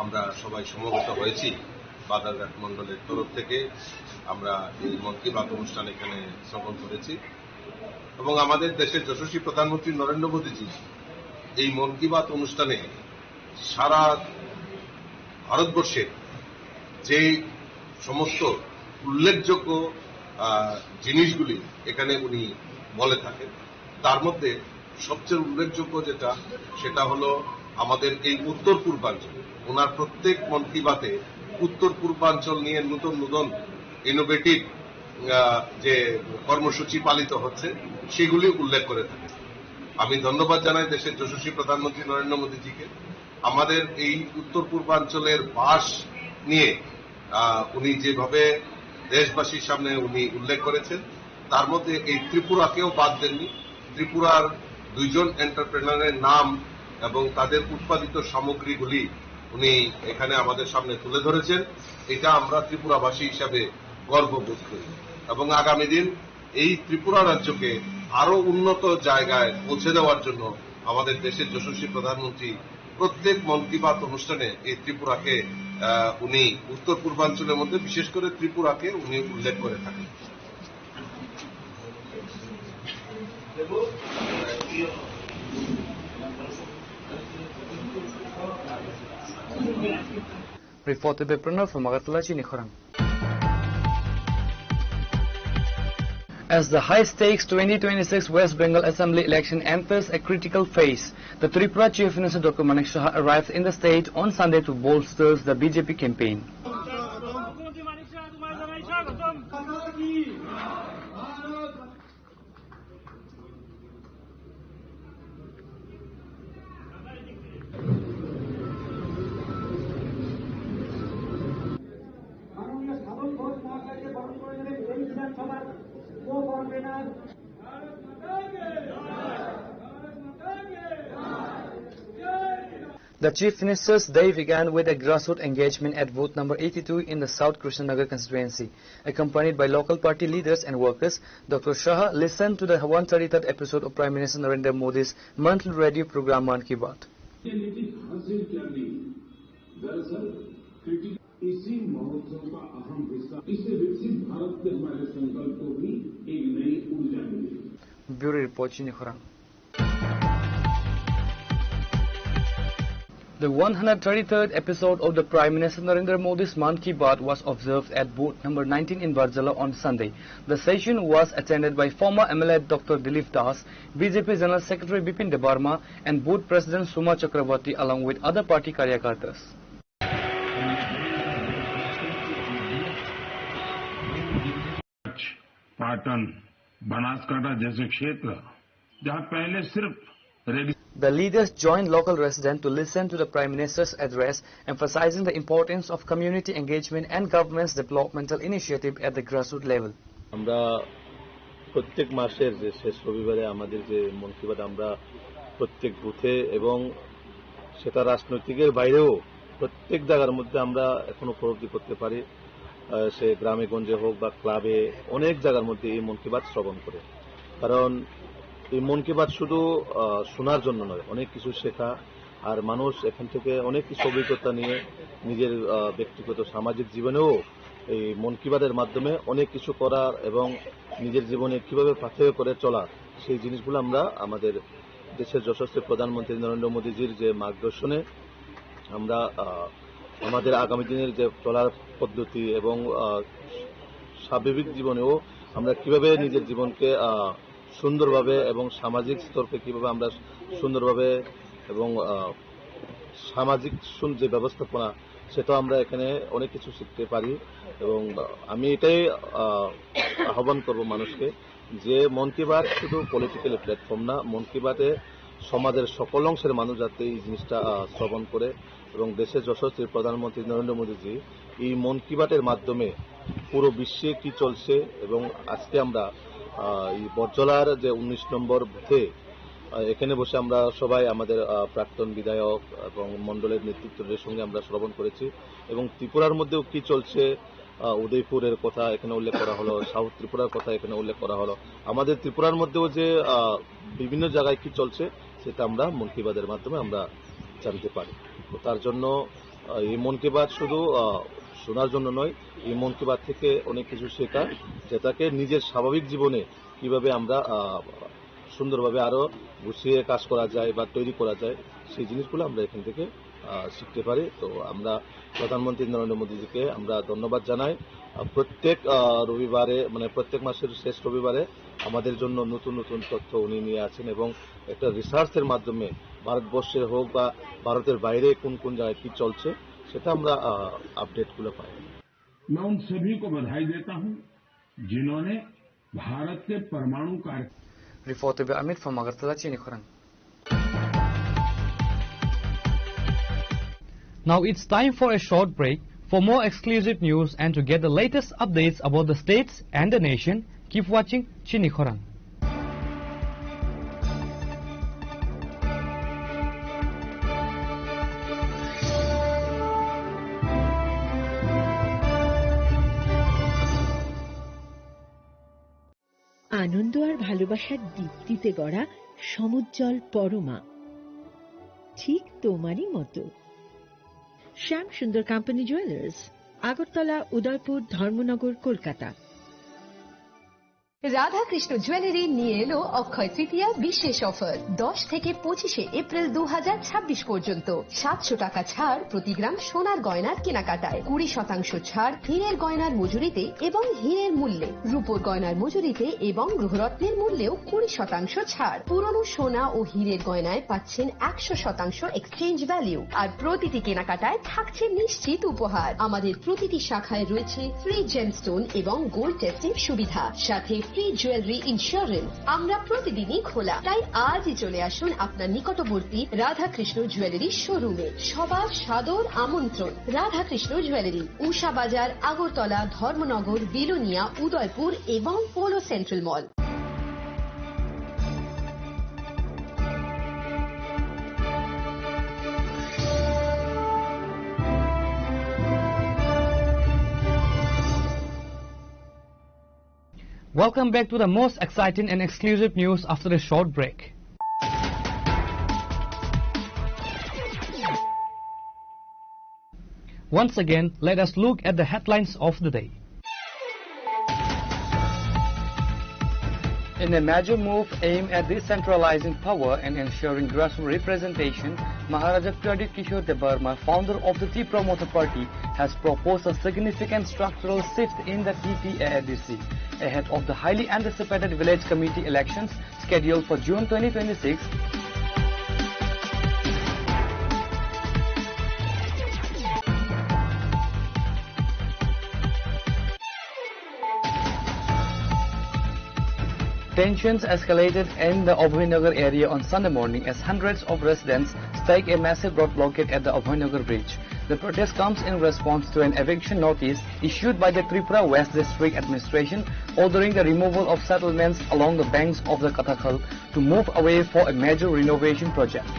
আমরা সবাই সমবেত হয়েছি। বাজারঘাট মণ্ডলের তরফ থেকে আমরা এই মন কি বাত অনুষ্ঠান এখানে শ্রবণ করেছি এবং আমাদের দেশের যশস্বী প্রধানমন্ত্রী নরেন্দ্র মোদীজি এই মন কি বাত অনুষ্ঠানে সারা ভারতবর্ষের যে সমস্ত উল্লেখযোগ্য, আহ, জিনিসগুলি এখানে উনি বলে থাকেন, তার মধ্যে সবচেয়ে উল্লেখযোগ্য যেটা, সেটা হলো আমাদের এই উত্তর পূর্বাঞ্চল। ওনার প্রত্যেক মন কি বাতে উত্তর পূর্বাঞ্চল নিয়ে নতুন নতুন ইনোভেটিভ, আহ, যে কর্মসূচি পালিত হচ্ছে, সেগুলি উল্লেখ করে থাকেন। আমি ধন্যবাদ জানাই দেশের যশস্বী প্রধানমন্ত্রী নরেন্দ্র মোদীজিকে। আমাদের এই উত্তর পূর্বাঞ্চলের বাঁশ নিয়ে, আহ, উনি যেভাবে দেশবাসীর সামনে উনি উল্লেখ করেছেন, তার মধ্যে এই ত্রিপুরাকেও বাদ দেননি। ত্রিপুরার দুইজন এন্টারপ্রেনারের নাম এবং তাদের উৎপাদিত সামগ্রীগুলি উনি এখানে আমাদের সামনে তুলে ধরেছেন। এটা আমরা ত্রিপুরাবাসী হিসাবে গর্ববোধ করি এবং আগামী দিন এই ত্রিপুরা রাজ্যকে আরো উন্নত জায়গায় পৌঁছে দেওয়ার জন্য আমাদের দেশের যশস্বী প্রধানমন্ত্রী প্রত্যেক মন কি বাত অনুষ্ঠানে এই ত্রিপুরাকে, আহ, উনি উত্তর পূর্বাঞ্চলের মধ্যে বিশেষ করে ত্রিপুরাকে উনি উল্লেখ করে থাকেন। Reported by Pranav from Agartala, Chini Khorang. As the high-stakes twenty twenty-six West Bengal Assembly election enters a critical phase, the Tripura Chief Minister Doctor Manik Saha arrived in the state on Sunday to bolster the B J P campaign. The Chief Minister's day began with a grassroots engagement at booth number eighty-two in the South Krishnanagar constituency. Accompanied by local party leaders and workers, Doctor Shah listened to the one thirty-third episode of Prime Minister Narendra Modi's monthly radio program Mann Ki Baat. ये नीति हासिल क्या ली? दरअसल क्रिटिकल इसी महोत्सव का अहम हिस्सा, इसे विकसित भारत के हमारे संकल्प को भी एक नई ऊर्जा मिलेगी। Bureau Report, Chini Khorang. The one hundred thirty-third episode of the Prime Minister Narendra Modi's Mann Ki Baat was observed at booth number nineteen in Barjala on Sunday. The session was attended by former M L A Doctor Dilip Das, B J P General Secretary Bipin Debbarma, and booth president Suma Chakraborty, along with other party karyakartas. Patan, बनासकांठा जैसे क्षेत्र जहां पहले सिर्फ रेगिस्तान The leaders joined local residents to listen to the Prime Minister's address, emphasizing the importance of community engagement and government's developmental initiative at the grassroots level. আমরা প্রত্যেক মাসের যে শেষ রবিবারে আমাদের যে মন কি বাত, আমরা প্রত্যেক বুথে এবং সেটা রাজনৈতিকের বাইরেও প্রত্যেক জায়গার মধ্যে আমরা এখন উপলব্ধি করতে পারি। আহ, সে গ্রামে গঞ্জে হোক বা ক্লাবে, অনেক জায়গার মধ্যে এই মন কি বাত শ্রবণ করে। কারণ এই মন কি বাত শুধু, আহ, শোনার জন্য নয়, অনেক কিছু শেখা, আর মানুষ এখান থেকে অনেক কিছু অভিজ্ঞতা নিয়ে নিজের, আহ, ব্যক্তিগত সামাজিক জীবনেও এই মন কি বাতের মাধ্যমে অনেক কিছু করার এবং নিজের জীবনে কিভাবে পাথেয় করে চলার, সেই জিনিসগুলো আমরা আমাদের দেশের যশস্বী প্রধানমন্ত্রী নরেন্দ্র মোদীজির যে মার্গদর্শনে আমরা, আহ, আমাদের আগামী দিনের যে চলার পদ্ধতি এবং, আহ, স্বাভাবিক জীবনেও আমরা কিভাবে নিজের জীবনকে, আহ, সুন্দরভাবে এবং সামাজিক স্তরকে কিভাবে আমরা সুন্দরভাবে এবং, আহ, সামাজিক সুন-, যে ব্যবস্থাপনা, সেটাও আমরা এখানে অনেক কিছু শিখতে পারি। এবং, আহ, আমি এটাই, আহ, আহ্বান করব মানুষকে যে মন কি বাত শুধু পলিটিক্যাল প্ল্যাটফর্ম না, মন কি বাতে সমাজের সকল অংশের মানুষ যাতে এই জিনিসটা, আহ, শ্রবণ করে এবং দেশের যশস্বী প্রধানমন্ত্রী নরেন্দ্র মোদীজি এই মন কি বাতের মাধ্যমে পুরো বিশ্বে কি চলছে এবং আজকে আমরা, আহ, এই বটজলার যে উনিশ নম্বর বুথে, আহ, এখানে বসে আমরা সবাই আমাদের, আহ, প্রাক্তন বিধায়ক এবং মণ্ডলের নেতৃত্বদের সঙ্গে আমরা শ্রবণ করেছি এবং ত্রিপুরার মধ্যেও কি চলছে, আহ, উদয়পুরের কথা এখানে উল্লেখ করা হলো, সাউথ ত্রিপুরার কথা এখানে উল্লেখ করা হলো। আমাদের ত্রিপুরার মধ্যেও যে, আহ, বিভিন্ন জায়গায় কি চলছে, সেটা আমরা মন কি বাতের মাধ্যমে আমরা জানতে পারি। তো তার জন্য, আহ, এই মন কি বাত শুধু, আহ, শোনার জন্য নয়, এই মন কি বাত থেকে অনেক কিছু শেখা, যেটাকে নিজের স্বাভাবিক জীবনে কিভাবে আমরা, আহ, সুন্দরভাবে আরো গুছিয়ে কাজ করা যায় বা তৈরি করা যায়, সেই জিনিসগুলো আমরা এখান থেকে, আহ, শিখতে পারি। তো আমরা প্রধানমন্ত্রী নরেন্দ্র মোদীজিকে আমরা ধন্যবাদ জানাই। আহ, প্রত্যেক, আহ, রবিবারে, মানে, প্রত্যেক মাসের শেষ রবিবারে আমাদের জন্য নতুন নতুন তথ্য উনি নিয়ে আসেন এবং একটা রিসার্চের মাধ্যমে ভারতবর্ষে হোক বা ভারতের বাইরে কোন কোন জায়গায় কি চলছে, সেটা আমরা, আহ, আপডেটগুলো পাই। मैं उन सभी को बधाई देता हूं, जिन्होंने भारत के परमाणु कार्य Report by Amit from Agartala, Chini Khorang. Now it's time for a short break. For more exclusive news and to get the latest updates about the states and the nation, keep watching Chini Khorang. আনন্দ আর ভালোবাসার দীপ্তিতে গড়া সমুজ্জ্বল পরমা, ঠিক তোমারই মতো। শ্যাম সুন্দর company jewellers, Agartala, উদয়পুর, ধর্মনগর, কলকাতা। রাধাকৃষ্ণ জুয়েলারি নিয়ে এলো অক্ষয় তৃতীয়ার বিশেষ অফার। দশ থেকে পঁচিশে এপ্রিল দু হাজার ছাব্বিশ পর্যন্ত সাতশো টাকা ছাড় প্রতি গ্রাম সোনার গয়নার কেনাকাটায়, কুড়ি শতাংশ ছাড় হীরের গয়নার মজুরিতে এবং হীরের মূল্যে, রূপোর গয়নার মজুরিতে এবং গৃহরত্নের মূল্যেও কুড়ি শতাংশ ছাড়। পুরনো সোনা ও হীরের গয়নায় পাচ্ছেন একশো শতাংশ এক্সচেঞ্জ ভ্যালু, আর প্রতিটি কেনাকাটায় থাকছে নিশ্চিত উপহার। আমাদের প্রতিটি শাখায় রয়েছে ফ্রি জেমস্টোন এবং গোল্ড টেস্টিং সুবিধা, সাথে ফ্রি জুয়েলারি ইন্স্যুরেন্স। আমরা প্রতিদিনই খোলা, তাই আজই চলে আসুন আপনার নিকটবর্তী রাধাকৃষ্ণ জুয়েলারি শোরুমে। সবার সাদর আমন্ত্রণ। রাধাকৃষ্ণ জুয়েলারি, উষা বাজার, আগরতলা, ধর্মনগর, বিলোনিয়া, উদয়পুর এবং polo central mall. Welcome back to the most exciting and exclusive news after a short break. Once again, let us look at the headlines of the day. In a major move aimed at decentralizing power and ensuring grassroots representation, Maharaja Pradyut Kishore Debbarma, founder of the Tipra Motha Party, has proposed a significant structural shift in the T T A A D C. Ahead of the highly anticipated village committee elections scheduled for June twenty twenty-six, tensions escalated in the Abhaynagar area on Sunday morning as hundreds of residents strike a massive road blockade at the Abhaynagar bridge. The protest comes in response to an eviction notice issued by the Tripura West District Administration ordering the removal of settlements along the banks of the Katakhal to move away for a major renovation project.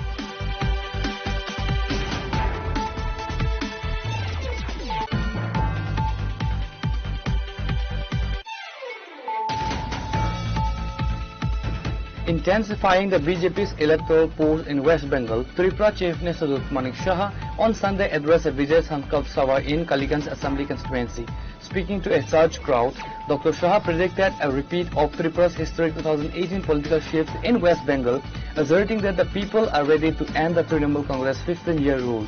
Intensifying the B J P's electoral push in West Bengal, Tripura Chief Minister Doctor Manik Saha on Sunday addressed a Vijay Sankalp Sabha in Kaliganj Assembly Constituency. Speaking to a surged crowd, Doctor Saha predicted a repeat of Tripura's historic two thousand eighteen political shift in West Bengal, asserting that the people are ready to end the Trinamool Congress fifteen-year rule.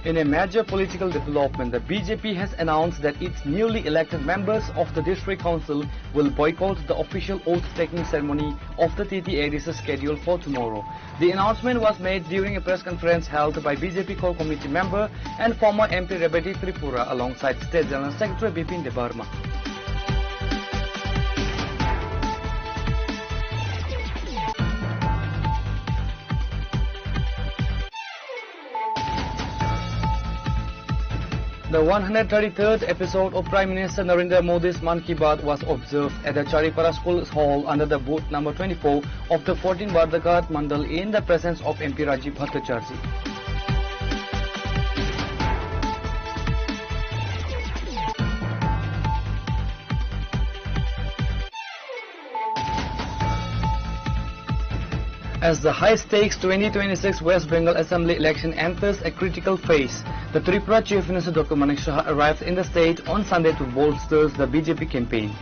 In a major political development, the B J P has announced that its newly elected members of the District Council will boycott the official oath-taking ceremony of the T T A D C scheduled for tomorrow. The announcement was made during a press conference held by B J P core committee member and former M P Rebati Tripura alongside State General Secretary Bipin Debbarma. The one hundred thirty-third episode of Prime Minister Narendra Modi's Mann Ki Baat was observed at the Charipara School Hall under the booth number twenty-four of the fourteen Bardaghat Mandal in the presence of M P Rajiv Bhattacharjee. As the high-stakes twenty twenty-six West Bengal Assembly election enters a critical phase, the Tripura Chief Minister Doctor Manik Saha arrived in the state on Sunday to bolster the B J P campaign.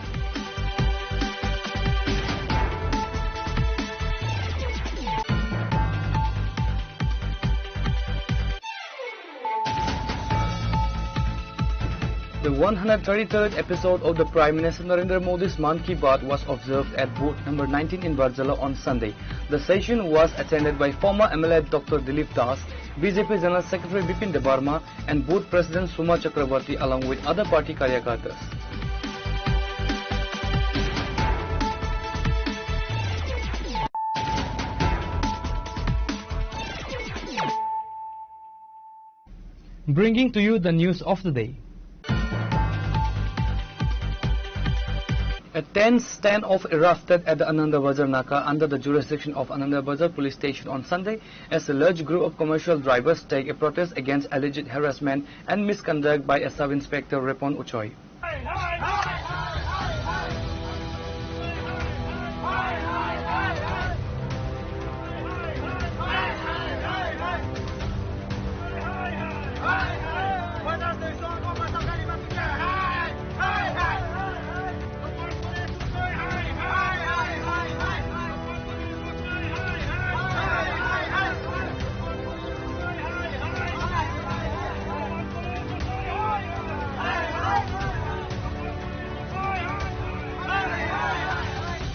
The one hundred thirty-third episode of the Prime Minister Narendra Modi's Mann Ki Baat was observed at booth number nineteen in Barjala on Sunday. The session was attended by former M L A Doctor Dilip Das, B J P General Secretary Bipin Debbarma, and booth president Suma Chakrabarty, along with other party karyakartas. Bringing to you the news of the day. A tense standoff erupted at the Ananda Bazar Naka under the jurisdiction of Ananda Bazar Police Station on Sunday as a large group of commercial drivers take a protest against alleged harassment and misconduct by a sub-inspector Repon Uchoi.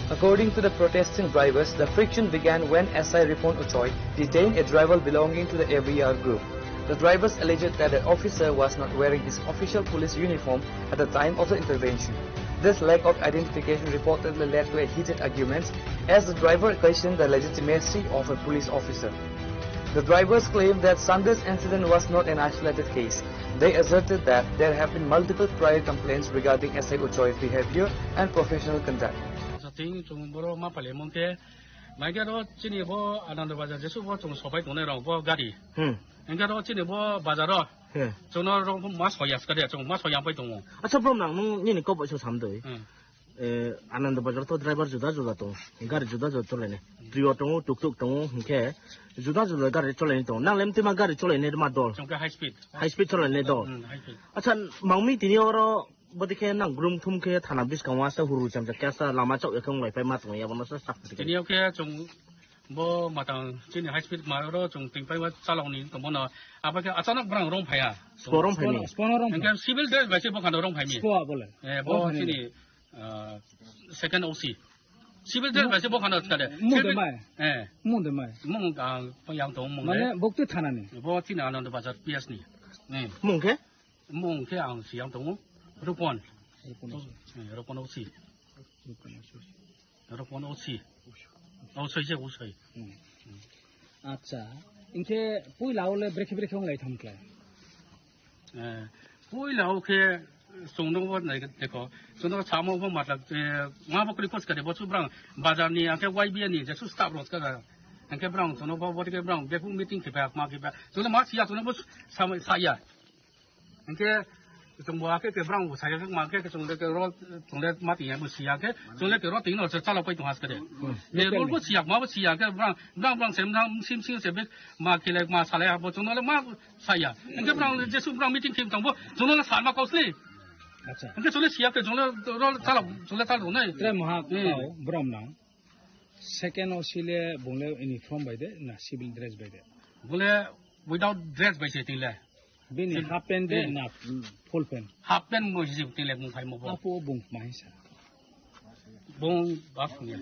According to the protesting drivers, the friction began when S I Ripon Uchoi detained a driver belonging to the A V R group. The drivers alleged that the officer was not wearing his official police uniform at the time of the intervention. This lack of identification reportedly led to a heated arguments as the driver questioned the legitimacy of a police officer. The drivers claimed that Sunday's incident was not an isolated case. They asserted that there have been multiple prior complaints regarding S I Uchoi behavior and professional conduct. Sating chung boro ma pale mong ke, mai ke ro chini bo Ananda Bazar jesu bo chung sopai tongnai rok bo gari. Hmm. Engke ro chini bo bazar ro. Hmm. Chung no ro ma soya skade chung ma soya pai tongo. Acha brom nang nung nini kop so sam doi. Hmm. Eh, Ananda Bazar to driver juda juda tongo, gari juda juda cholainai. Trio tongo, tuk tuk tongo, hinkhe juda juda gari cholainai tongo. Nang lem tima gari cholainai ma dol? Chwng khe high speed. High speed cholainai dol. Hmm, high speed. Acha, mangmi tini oro bodi khe nang grum thum khe thana bwskango asta huru chamcha khe asta lama chok ya khe wng lai pai ma tongo ya bono sa sak. Tini o khe chwng bo matang chini high speed ma oro chwng ting pai ma chalok ni tong bono. Abo khe achanak brang rong phaiya. Spo rong phaini? Spo no rong phai. Engke civil dress bai se bo khano rong phaini. Spo bole. Eh, bo rong phaini. Chini ah, second O C. Civil dress bai se bo khano tade. Mung de mai. Eh. Mung de mai. Mung ang yang tong mung de. Mane bokti thana ni. Bo chini Ananda Bazar P S ni. Eh. Mung khe? Mung khe ang siyang tongo. Rupon. Rupon O C. Eh, Rupon O C. Rupon O C. Rupon O C. O C. O C se O C. Hmm. Acha. Inkhe puila ole brekhe brekhe wng lai thang khlai. Eh, puila o khe chwng nukgo nai dekho, chwng nukgo samo bo matlab, eh, ma bo kwrwi post kare, bo chwng brang bazar ni, angkhe Y B A ni, jesu staff rok kha, angkhe brang chwng nukgo bo, bo tike brang bephu meeting khe ba, ma khe ba, chwng ma siya, chwng bo sama saya. Angkhe chwng bo akhe ke brang bo saya, ma khe chwng de ke ro, chwng de ma tiya bo siya khe, chwng de ke ro tin no chala pai tong has kare. Ne rol bo siya, ma bo siya khe brang, brang, brang sem, brang sim, sim se be, ma khe le, ma salai, abo chwng no le ma Saya. Engke brang jesu brang meeting khim tangbo, jono na sarma kausli. Acha. Engke jono siya ke jono rol chala, jono chala nai. Tre maha Hmm. kau brom nang. Second O C le bungle uniform bai de na civil dress bai de. Bole without dress bai se tingle. Bini half pant de na full pant? Half pant mo hijab tin lek mung phai mo bo. Apo bung mai sa. Bung bak ni.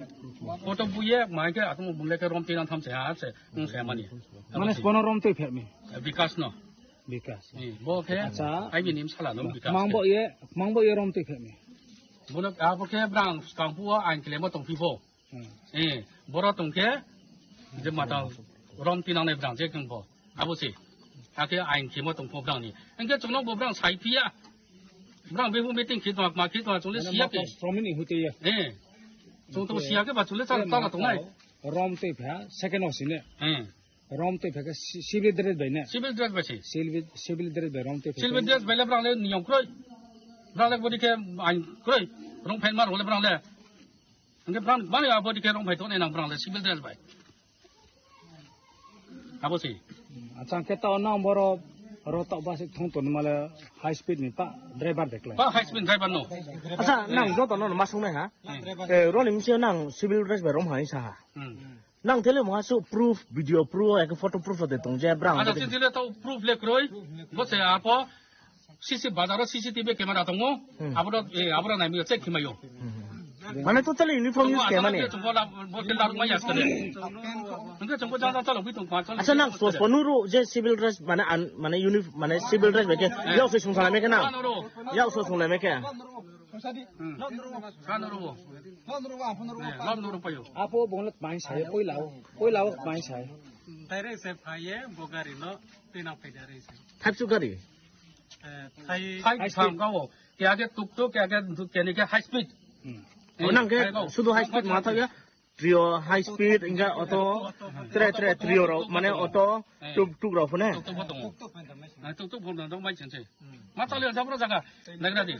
Photo buye mai ke atum bung lek rom tin tham se ha se mung se mani. Mane kono rom tei phe mi? Bikas no. Bikas. Ni bo ke. Acha. Ai bini sala no bikas. Mang bo ye, mang bo ye rom tei phe mi? Bono abo ke brang skang pu ain kile mo tong pi bo. Hmm. Eh, boro tongkhe je mata rom tinangnai brang je kengbo. Abo se. Hakhe ain khemo tongkho brang ni. Engke chwngno bo brang sai phiya. Brang bebu meeting khitma ma khitma chwngno siya ke. Sromini hute ya. Eh. Chwng to siya ke ba chwngno chala chala tongnai. Rom tei pha second o sine. Eh. Rom tei pha ke si-, civil dress bai ne. Civil dress bai si. Civil, civil dress bai rom tei pha. Civil dress bai le brang le niyom kroi. Brang le bodi ke ain kroi. Rong phain mar le brang le. Hingke brang, bani abo dike rong phai tongnai nang brang le civil dress bai. Abo se. Acha, hingke to nang boro rotok basik thong toni male high speed ni pa driver deklai. Pa high speed driver no. Acha, nang joto no ma sungnai ha? Hmm. Eh, roni misi nang civil dress bai rom hai sa ha. Hmm. Nang tele mo asu proof, video proof, ek photo proof de tong je brang. Acha, tele to proof le kroi. Bo se apo. C C bazar o C C T V camera tongo. Hmm. Aboro, eh, aboro nai mi check khimai o. Hmm. Mane totally uniform use khe mane. Chumbo la, bo ke la mai askale. Hingke chumbo jang jang chalo, bui tong pa chalo. Acha, nang so, so nuru je civil dress mane an, mane unif-, mane civil dress bai khe. Eh. Yao se sung salai me khe na. Nuru. Yao se sung lai me khe. Hmm. Sa nuru bo. Eh, lom nuru payo. Apo bonlet mai sai, poi lao, poi lao mai sai. Direct se phai ye, bo gari no, tina phai direct se. Thap chu gari. Eh, thai. Thai thai thang speed. Ka wo. Kya ke tuk tuk, kya ke tuk, kya ni ke high speed. Hmm. Eh, oh, nang ke thai ko. Sudu high speed ma thak ya. Trio high speed, inga auto, tre, tre, trio ro, mane auto, eh, tuk tuk ro phone. Tuk tuk bo tongo. Ah, tuk tuk bo tongo, mai chense. Ma chale jabra jaga. Nagra di.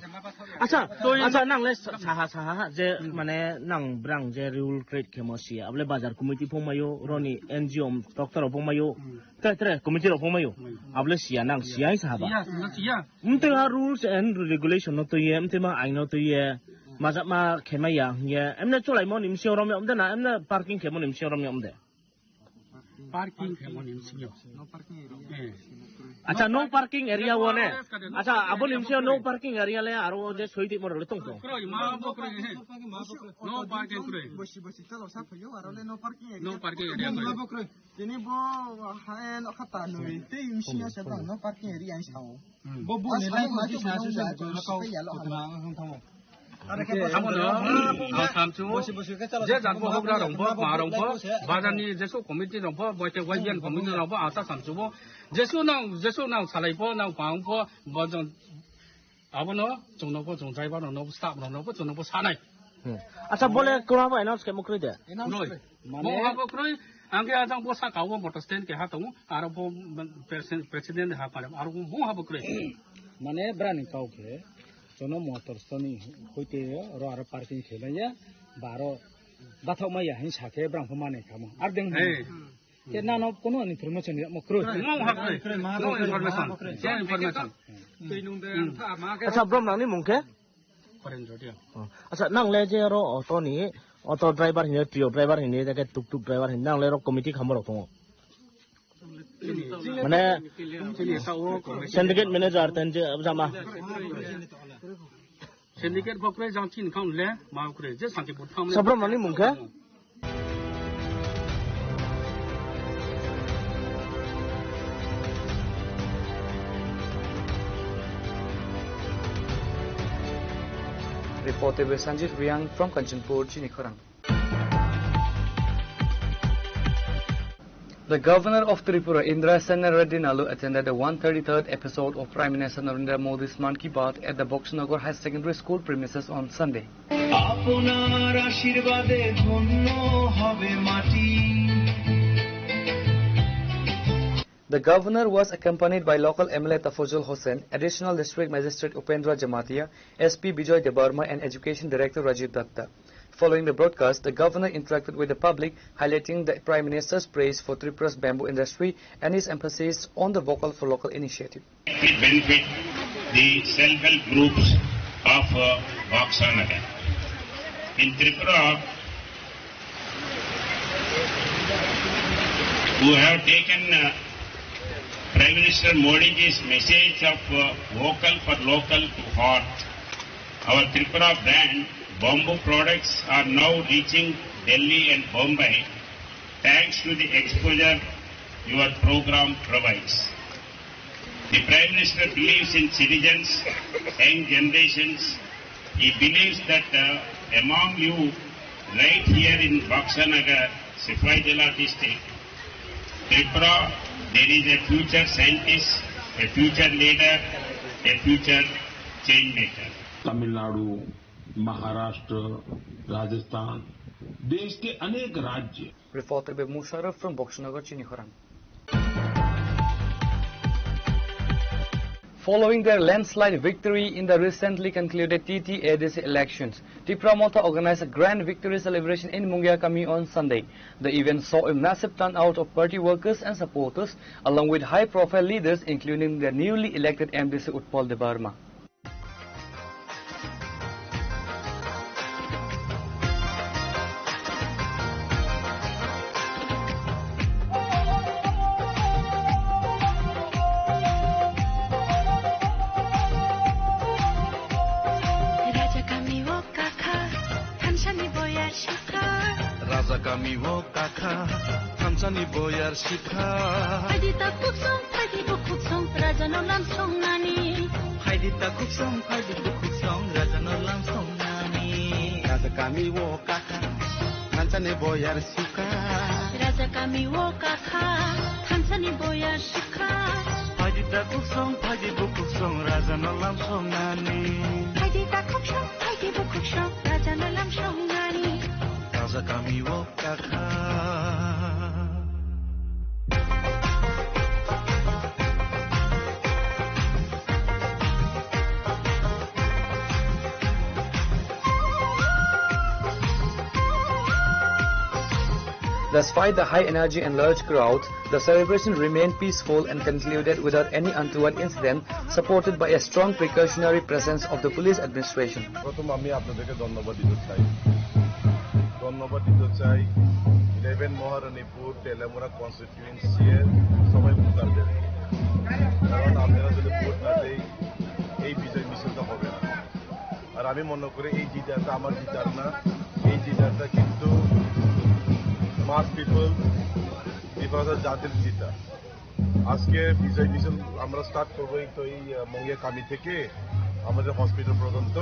Acha, toi acha, nang le sa-, saha, saha, ha, je, hmm, mane nang brang je rule create khemo si, abole bazar committee phongmayo, roni N G O doctor phongmayo. Hmm. Tre, tre, committee rok phongmayo. Hmm. Abole siya nang, siya hai sahaba. Siya, siya, siya. Mte ha rules and regulation no tuye, mte ma ain no tuye, majak ma khemaya, ye, emne cholai mo nimsi orom ya, mte na, emne parking khemo nimsi orom ya, mte. Parking khemo nimsi yo. Eh. Acha, no parking area wo ne. Acha, abo nimsi no parking area le, aro je soi di mo le tong tong. Kroi, ma bo kroi, eh. No parking kroi. Bosi, bosi, talo sa phayo, aro le no parking area. No parking area kroi. Tini bo haen o khata nui tei misi ya sa no parking area ang sao. Hmm. Bo bo ni lai ko sa su sa ko kau ko na ang thamo. Amo no, ang samchu. Je jan bo hobra rong bo, ma rong bo, bazar ni jesu committee rong bo, boite wajian committee rong bo, asa samchu bo. Jesu nang, jesu nang salai bo, nang pang bo, bazar Abono chwngno bo, chwng driver rokno bo, staff rokno bo chwngno bo sanai. Hmm. Acha, bole kwma bo announce khe mukrwi de? Announce kwrwi. Mane bo habo kwrwi, ang khe ajang bo saka o motor stand keha tongo, aro bo president, president ha pare, aro bo habo kwrwi. Mane brani kau khe, chwngno motor stand ni hoite ro aro parking khe manya, ba aro bathok maya hin sa khe brang pho manai kha mo. Ar deng. Hey. Te nano kono information ya mo kroi. Mo ha kroi. Mo information. Mo information. Twi nung de ang tha ma ke. Acha, brom nangni mung khe? Koren Jodia. Oh. Acha, nang le je ro auto ni, auto driver hini, trio driver hini, jake tuk tuk driver hini, nang le ro committee khamo rok tongo. Mane, chini sao committee. Syndicate manager ten je jama. Syndicate bo kwrwi jang chini kham le, ma kwrwi je santi bur thang le. Sabram nani mung khe? Reported by Sanjeev Riang from Kanchanpur, Chini Khorang. The Governor of Tripura, Indra Sena Reddy Nalu, attended the one thirty-third episode of Prime Minister Narendra Modi's Mann Ki Baat at the Boxnagar High Secondary School premises on Sunday. আপনার আশীর্বাদে ধন্য হবে মাটি। The governor was accompanied by local M L A Tafojol Hossain, Additional District Magistrate Upendra Jamatia, S P Bijoy Debbarma and Education Director Rajiv Datta. Following the broadcast, the governor interacted with the public, highlighting the Prime Minister's praise for Tripura's bamboo industry and his emphasis on the Vocal for Local initiative. It benefit the self-help groups of, uh, Boxnagar. In Tripura, who have taken, uh, Prime Minister Modi's message of uh, vocal for local to heart. Our Tripura brand bamboo products are now reaching Delhi and Bombay thanks to the exposure your program provides. The Prime Minister believes in citizens, young generations. He believes that uh, among you, right here in Baksa Nagar, Sipahi Jala district, Tripura, there is a future scientist, a future leader, a future change maker. Tamil Nadu, महाराष्ट्र, राजस्थान, देश के अनेक राज्य। Reporter Beb Musharraf from Boksanagar, Chinikhorang. Following their landslide victory in the recently concluded T T A D C elections, Tipra Motha organized a grand victory celebration in Mungia Kami on Sunday. The event saw a massive turnout of party workers and supporters, along with high-profile leaders, including the newly elected M D C Utpal Debbarma. Raja kami o kakha, thansa ni boyar sukha. Raja kami o kakha, thansa ni boyar sukha. Phaidi ta kuksong, phaidi bukuksong, raja no lam song nani. Phaidi ta kuksong, phaidi bukuksong, raja no lam song nani. Raja kami o kakha, thansa ni boyar sukha. Raja kami o kakha, thansa ni boyar sukha. Phaidi ta kuksong, phaidi bukuksong, raja no lam song nani. Phaidi ta kuksong, phaidi bukuksong, raja no lam song nani. Raja kami o kakha. Despite the high energy and large crowd, the celebration remained peaceful and concluded without any untoward incident, supported by a strong precautionary presence of the police administration. প্রথম আমি আপনাদেরকে ধন্যবাদ দিতে চাই। ধন্যবাদ দিতে চাই ইলেভেন মহারানীপুর তেলিয়ামুড়া কনস্টিটিউয়েন্সি এর সবাই ভোটারদের। কারণ আপনারা যদি ভোট না দেয়, এই বিজয় মিছিলটা হবে না। আর আমি মনে করি এই জিতাটা আমার জিতার না, এই জিতাটা কিন্তু মাস পিপল, ত্রিপুরা জাতির জিতা। আজকে বিজয় মিছিল আমরা স্টার্ট করবো এই তো এই, আহ, মঙ্গিয়া কামি থেকে আমাদের হসপিটাল পর্যন্ত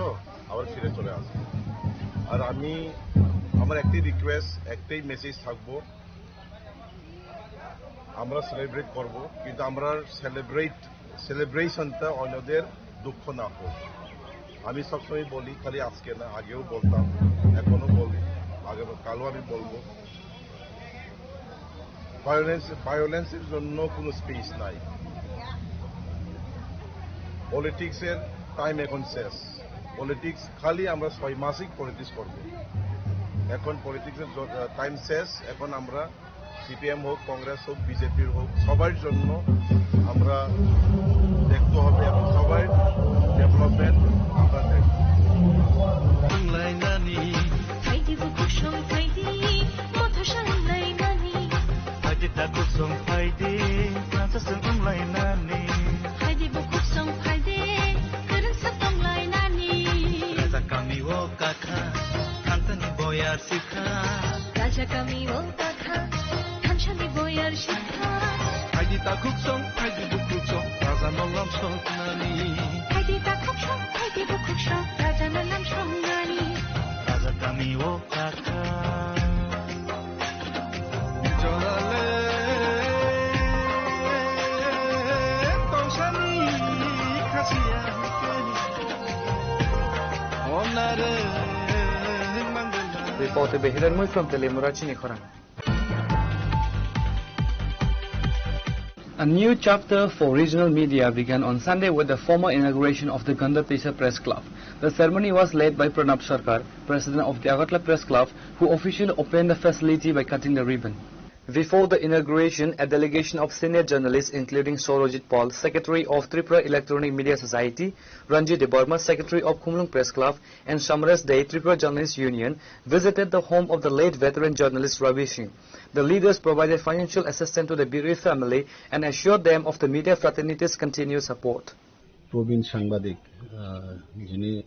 আবার ফিরে চলে আসবো। আর আমি, আমার একটাই রিকোয়েস্ট, একটাই মেসেজ থাকবো, আমরা সেলিব্রেট করব, কিন্তু আমরা সেলিব্রেট, সেলিব্রেশনটা অন্যদের দুঃখ না হোক। আমি সবসময় বলি, খালি আজকে না, আগেও বলতাম, এখনো বলি, আগে কালও আমি বলবো। ভায়োলেন্স, ভায়োলেন্সের জন্য কোনো স্পেস নাই। পলিটিক্সের টাইম এখন শেষ। পলিটিক্স খালি আমরা ছয় মাসই পলিটিক্স করব। এখন পলিটিক্সের জ-, টাইম শেষ। এখন আমরা সিপিএম হোক, কংগ্রেস হোক, বিজেপির হোক, সবার জন্য আমরা দেখতে হবে এবং সবার ডেভেলপমেন্ট আমরা দেখব। Phaidi bukuksong phaidi, motha song lai nani. Phaidi ta kuksong phaidi, thansa song lai nani. Phaidi bukuksong phaidi, kwrwngsa tong lai nani. Raja kami o kakha, thansa ni boyar sukha. Raja kami o kakha, thansa ni boyar sukha. Phaidi ta kuksong, phaidi bukuksong, raja no lam song nani. Phaidi ta kuksong, phaidi bukuksong, raja no lam song nani. Raja kami o kakha. Jolale tongsani khasiya. Onare mangala. Reporter Behiran Mui from Telemura Chinikhorang. A new chapter for regional media began on Sunday with the formal inauguration of the Gandapisa Press Club. The ceremony was led by Pranab Sarkar, president of the Agartala Press Club, who officially opened the facility by cutting the ribbon. Before the inauguration, a delegation of senior journalists, including Sorojit Pal, secretary of Tripura Electronic Media Society, Ranjit Debbarma, secretary of Khumulwng Press Club, and Samaras Dey, Tripura Journalists Union, visited the home of the late veteran journalist Ravi Singh. The leaders provided financial assistance to the bereaved family and assured them of the media fraternity's continued support. প্রবীণ সাংবাদিক, আহ, যিনি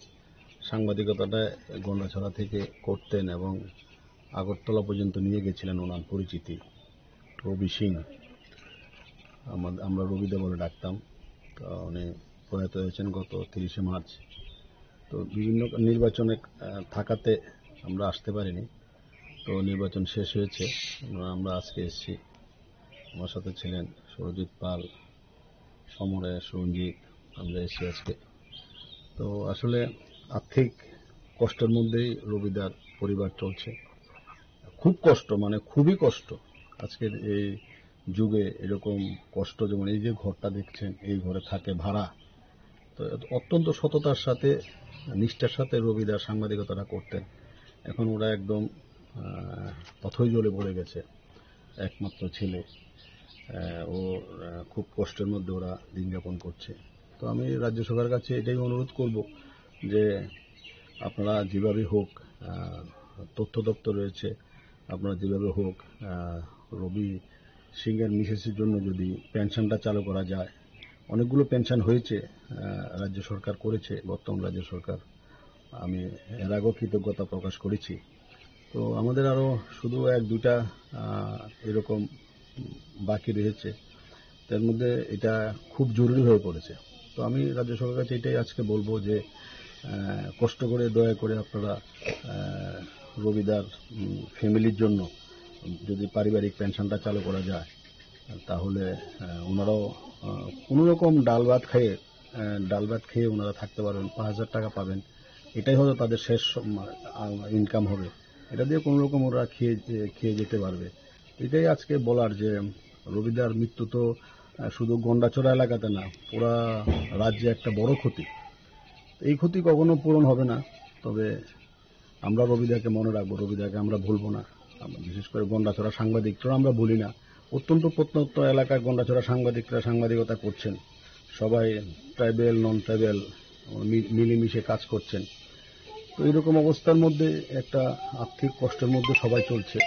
সাংবাদিকতাটা গন্ডাছড়া থেকে করতেন এবং আগরতলা পর্যন্ত নিয়ে গেছিলেন ওনার পরিচিতি রবি সিং, আমা-, আমরা রবিদা বলে ডাকতাম। তো উনি প্রয়াত হয়েছেন গত তিরিশে মার্চ। তো বিভিন্ন নির্বাচনে, আহ, থাকাতে আমরা আসতে পারিনি। তো নির্বাচন শেষ হয়েছে, আমরা, আমরা আজকে এসেছি। আমার সাথে ছিলেন সুরজিৎ পাল, সমরেশ, রঞ্জিত, আমরা এসেছি আজকে। তো আসলে আর্থিক কষ্টের মধ্যেই রবিদার পরিবার চলছে। খুব কষ্ট, মানে খুবই কষ্ট। আজকের এই যুগে এরকম কষ্ট, যেমন এই যে ঘরটা দেখছেন, এই ঘরে থাকে ভাড়া। তো অত্যন্ত সততার সাথে, নিষ্ঠার সাথে রবিদার সাংবাদিকতাটা করতেন। এখন ওরা একদম, আহ, পথই জ্বলে পড়ে গেছে। একমাত্র ছেলে, আহ, ও, আহ, খুব কষ্টের মধ্যে ওরা দিন যাপন করছে। তো আমি রাজ্য সরকারের কাছে এটাই অনুরোধ করব যে আপনারা যেভাবে হোক, আহ, তথ্য দপ্তর রয়েছে, আপনারা যেভাবে হোক, আহ, রবি সিংয়ের মিসেসের জন্য যদি পেনশনটা চালু করা যায়, অনেকগুলো পেনশন হয়েছে, আহ, রাজ্য সরকার করেছে, বর্তমান রাজ্য সরকার। আমি এর আগেও কৃতজ্ঞতা প্রকাশ করেছি। তো আমাদের আরো শুধু এক দুটা, আহ, এরকম বাকি রয়েছে, তার মধ্যে এটা খুব জরুরি হয়ে পড়েছে। তো আমি রাজ্য সরকারের কাছে এটাই আজকে বলবো যে, আহ, কষ্ট করে, দয়া করে আপনারা, আহ, রবিদার, উম, ফ্যামিলির জন্য যদি পারিবারিক পেনশনটা চালু করা যায়, তাহলে, আহ, ওনারাও, আহ, কোনো রকম ডাল ভাত খেয়ে, আহ, ডাল ভাত খেয়ে ওনারা থাকতে পারবেন, পাঁচ হাজার টাকা পাবেন। এটাই হয়তো তাদের শেষ, উম, আহ, ইনকাম হবে। এটা দিয়ে কোনো রকম ওরা খেয়ে, এ, খেয়ে যেতে পারবে। এটাই আজকে বলার যে রবিদার মৃত্যু তো, আহ, শুধু গন্ডাছড়া এলাকাতে না, পুরা রাজ্যে একটা বড় ক্ষতি। এই ক্ষতি কখনো পূরণ হবে না, তবে আমরা রবিদাকে মনে রাখবো, রবিদাকে আমরা ভুলবো না। আমরা বিশেষ করে গন্ডাছড়া সাংবাদিকরা আমরা ভুলি না। অত্যন্ত প্রত্যন্ত এলাকায় গন্ডাছড়া সাংবাদিকরা সাংবাদিকতা করছেন, সবাই ট্রাইবেল, নন ট্রাইবেল মি-, মিলেমিশে কাজ করছেন। তো এরকম অবস্থার মধ্যে একটা আর্থিক কষ্টের মধ্যে সবাই চলছে।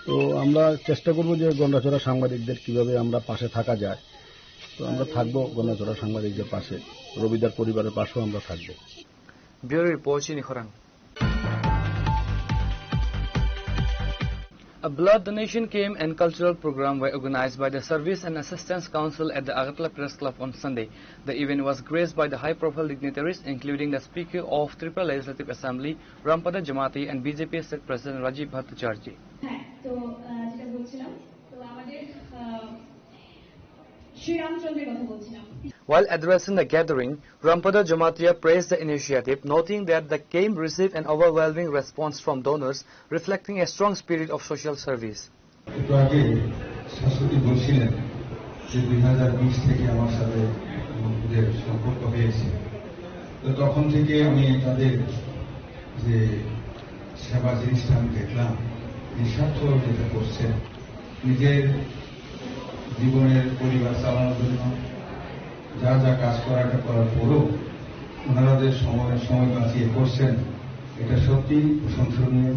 তো আমরা চেষ্টা করব যে গন্ডাছড়া সাংবাদিকদের কিভাবে আমরা পাশে থাকা যায়। তো আমরা থাকবো গন্ডাছড়া সাংবাদিকদের পাশে, রবিদার পরিবারের পাশেও আমরা থাকবো। Bureau report, Chini Khorang. A blood donation camp and cultural program were organized by the Service and Assistance Council at the Agartala Press Club on Sunday. The event was graced by the high-profile dignitaries, including the Speaker of Tripura Legislative Assembly, Rampada Jamatia, and B J P State President Rajiv Bhattacharjee. হ্যাঁ, তো, আহ, যেটা বলছিলাম, তো আমাদের, আহ, শ্রীরামচন্দ্রের কথা বলছিলাম। While addressing the gathering, Rampada Jamatia praised the initiative, noting that the camp received an overwhelming response from donors, reflecting a strong spirit of social service. একটু আগে শাশ্বতী বলছিলেন যে দুই হাজার বিশ থেকে আমার সাথে যে সম্পর্ক হয়েছে, তো তখন থেকে আমি তাদের যে সেবা জিনিসটা আমি দেখলাম, নিঃস্বার্থভাবে যেটা করছেন, নিজের জীবনের পরিবার চালানোর জন্য যা যা কাজ করাটা করার পরেও ওনারা যে সময়, সময় বাঁচিয়ে করছেন, এটা সত্যি প্রশংসনীয়।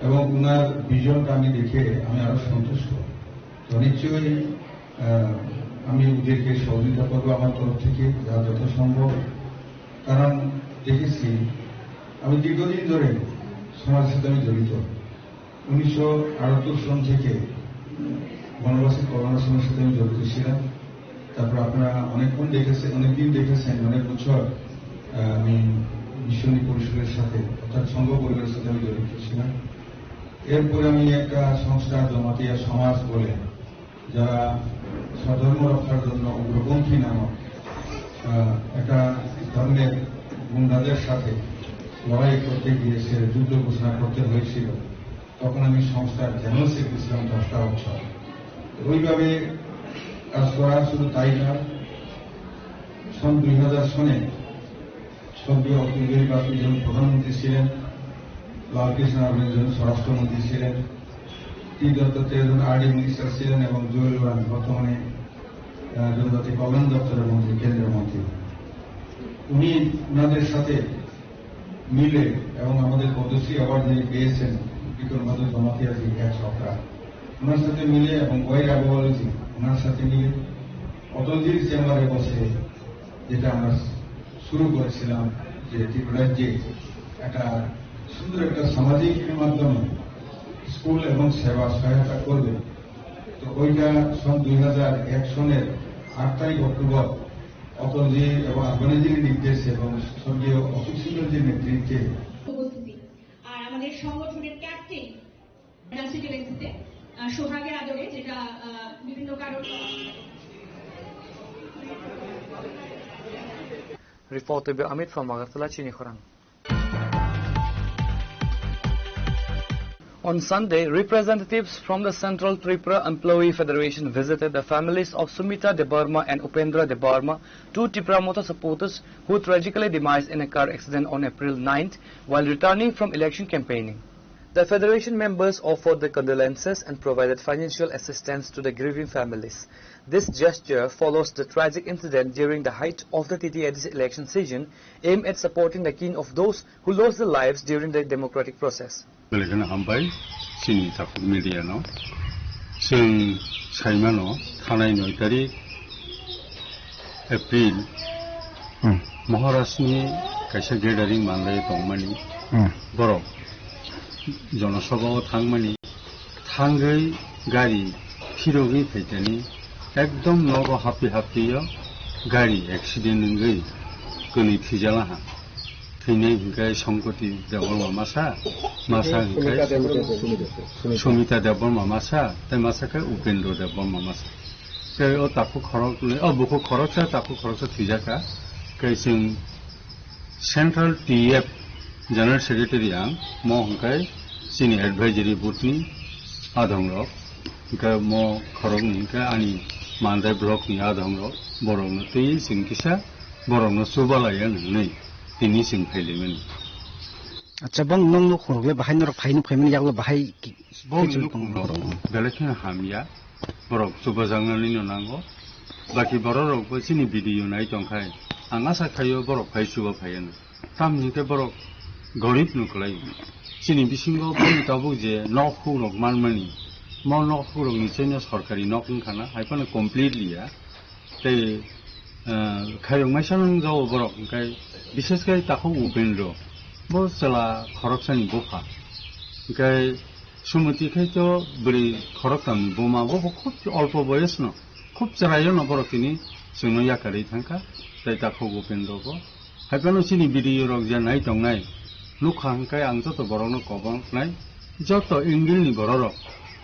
এবং ওনার ভিশনটা আমি দেখে আমি আরো সন্তুষ্ট। তো নিশ্চয়ই, আহ, আমি ওদেরকে সহযোগিতা করবো আমার তরফ থেকে যা যত সম্ভব। কারণ দেখেছি, আমি দীর্ঘদিন ধরে সমাজের সাথে আমি জড়িত। উনিশশো আটাত্তর সন থেকে বনবাসী কল্যাণ আশ্রমের সাথে আমি জড়িত ছিলাম। তারপর আপনারা অনেকক্ষণ দেখেছেন, অনেকদিন দেখেছেন, অনেক বছর, আহ, আমি মিশনী পরিষদের সাথে অর্থাৎ সংঘ পরিবারের সাথে আমি জড়িত ছিলাম। এরপরে আমি একটা সংস্থা জমাতিয়া সমাজ বলে, যারা স্বধর্ম রক্ষার জন্য উগ্রপন্থী নামক, আহ, একটা ধর্মের গুন্ডাদের সাথে লড়াই করতে গিয়ে সে যুদ্ধ ঘোষণা করতে হয়েছিল। তখন আমি সংস্থার জেনারেল সেক্রেটারি ছিলাম দশটা বছর। ওইভাবে কাজ করা শুধু তাই না, সন দুই হাজার সনে স্বর্গীয় অটল বিহারী বাজপেয়ী যখন প্রধানমন্ত্রী ছিলেন, লালকৃষ্ণ আডবাণী যখন স্বরাষ্ট্রমন্ত্রী ছিলেন, পি দত্ত তেরো জন আরডি মিনিস্টার ছিলেন এবং জুয়েল ওরাং বর্তমানে, আহ, জনজাতি কল্যাণ দপ্তরের মন্ত্রী, কেন্দ্রীয় মন্ত্রী। উনি ওনাদের সাথে মিলে এবং আমাদের পদ্মশ্রী অ্যাওয়ার্ড যিনি পেয়েছেন বিক্রমাদিত্য জমাতিয়া জি এক সপ্তাহ, ওনার সাথে মিলে এবং ওয়াই রাঘব আলী জি ওনার সাথে মিলে অটলজির চেম্বারে বসে যেটা আমরা শুরু করেছিলাম, যে ত্রিপুরা রাজ্যে একটা সুন্দর একটা সামাজিক মাধ্যমে স্কুল এবং সেবা সহায়তা করবে। তো ওইটা সন দুই হাজার এক সনের আট তারিখ অক্টোবর অটলজি এবং আদবানিজির নির্দেশে এবং স্বর্গীয় অশোক সিংহজির নেতৃত্বে উপস্থিতি। আর আমাদের সংগঠনের ক্যাপ্টেন রাশিদুল এক্সিসে, আহ, সোহাগের আদরে, যেটা, আহ, বিভিন্ন কারণে Report by Amit from Agartala, Chini Khorang. On Sunday, representatives from the Central Tripura Employee Federation visited the families of Sumita Debbarma and Upendra Debbarma, two Tipra Motha supporters who tragically demised in a car accident on April ninth while returning from election campaigning. The federation members offered their condolences and provided financial assistance to the grieving families. This gesture follows the tragic incident during the height of the T T A D C election season, aimed at supporting the kin of those who lost their lives during the democratic process. Belai kheno hambai chini takhuk media no. Chwng saimano thanai noi tarik April, hmm, Maharajni kaisa gathering manlai tongmani, hmm, borok jonosabha o thangmani, thangwi gari phirogwi phaitani ekdom nogo hapwi hapwi o gari accident wngwi kwnwi thwijala ha. Thwinai hinkhe Songkoti Debbarma masa, masa hinkhe Sumita Debbarma, Sumita. Sumita Debbarma masa, tei masa khe Upendra Debbarma masa. Tei o takhuk khoroknwi, o bukhuk khoroksa, takhuk khoroksa thwijaka. Khe chwng Central T F General Secretary ang, mo hinkhe chini advisory board ni adhong rok, hinkhe mo khoroknwi hinkhe ani Mandai block ni adhong rok, borok no twi chwng kisa borok no chubalai ya hinwi tini chwng phailaimani. Acha, bong nong nukhung rok le bahai norok phai nuk phaimani yagulo bahai ki-, Bong khe chwng nukhung tong rok borok. Belai kheno hamya, borok chubajaknani no nango. Baki borok rok bo chini video nai tongkhai, ang asa khaio borok phai chuba phaiya no. Tamni hinkhe borok gorib no kwlai. Chini bisingo boni tabuk je nok huk rok manmani, mo nok huk rok ni chaino sorkari nok wngkha na, hai phano completely ya. Tei, eh, khairok maisa nung jao borok, hinkhe bishes khe takhuk Upendra, bo chwla khoroksani bupha. Hinkhe Sumiti khai to bwrwi khoroktamni buma, bo, bo khub olpo boyosno, khub chwraiyano borok tini chwngno yakarwi thangkha, tei takhuk Upendra bo. Hai phano chini video rok je nai tongnai, nukha hinkhe ang joto borokno koboknai, joto angle ni borok rok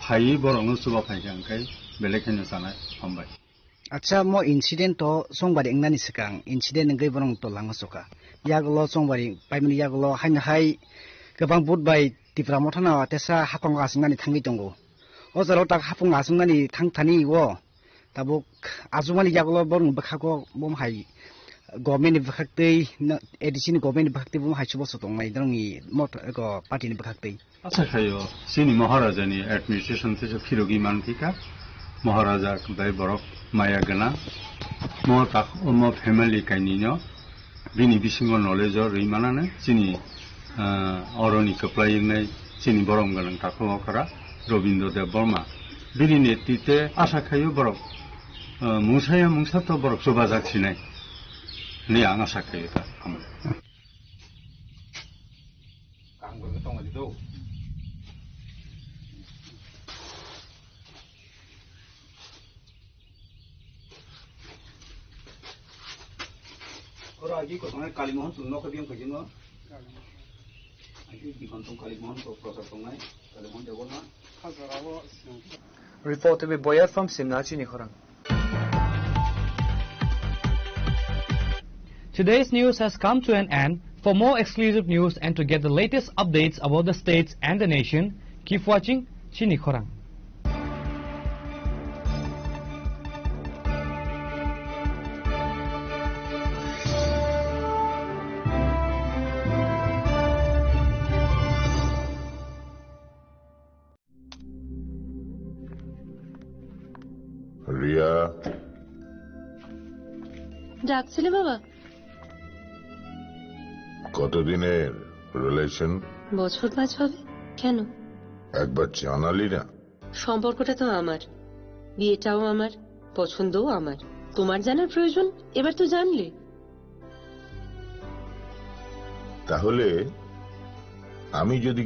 phaiwi borokno chuba phaikha hinkhe belai kheno chanai. Hambai. Acha, mo incident to chongbari wngnani swkang, incident wngwi borok to lama choka. Yagulo chongbari paimani yagulo haino hai kwbang vote bai Tipra Motha no tesa haphang aswknani thangwi tongo. O jora o tak haphang aswknani thang thani o tabuk aswkmani yagulo borokni bwkhago bo hai government ni bwkhaktwi, no, A D C ni government ni bwkhaktwi bo hai chubachu tongnai norokni Motha, eko, party ni bwkhaktwi. Asa khaio, chini Maharaja ni administration teisa phirogwi mankha, Maharaja bai borok maya gwnang. Mo tak, mo family kainwi no bini bisingo knowledge o rwi manane chini, ah, oroni kwplai wngnai chini borom gwnang takhuk okra Robindra Debbarma. Bini netrite asa khaio borok, ah, mungsaya mungsa to borok chubajak sinai hinwi ang asa khaio ta. Kaham khe tongma di do. Oro agi ko tongnai Kalimohon chwng nokha biyang khaijino. Agi bikon tong Kalimohon ko prochar tongnai Kalimohon Debbarma. Report by Boyar from Simna, Chini Khorang. Today's news has come to an end. For more exclusive news and to get the latest updates about the states and the nation, keep watching Chini Khorang. ডাকছিলে বাবা? কতদিনের রিলেশন? বছর পাঁচ হবে। কেন? একবার জানালি না। সম্পর্কটা তো আমার, বিয়েটাও আমার, পছন্দও আমার। তোমার জানার প্রয়োজন, এবার তো জানলে। তাহলে আমি যদি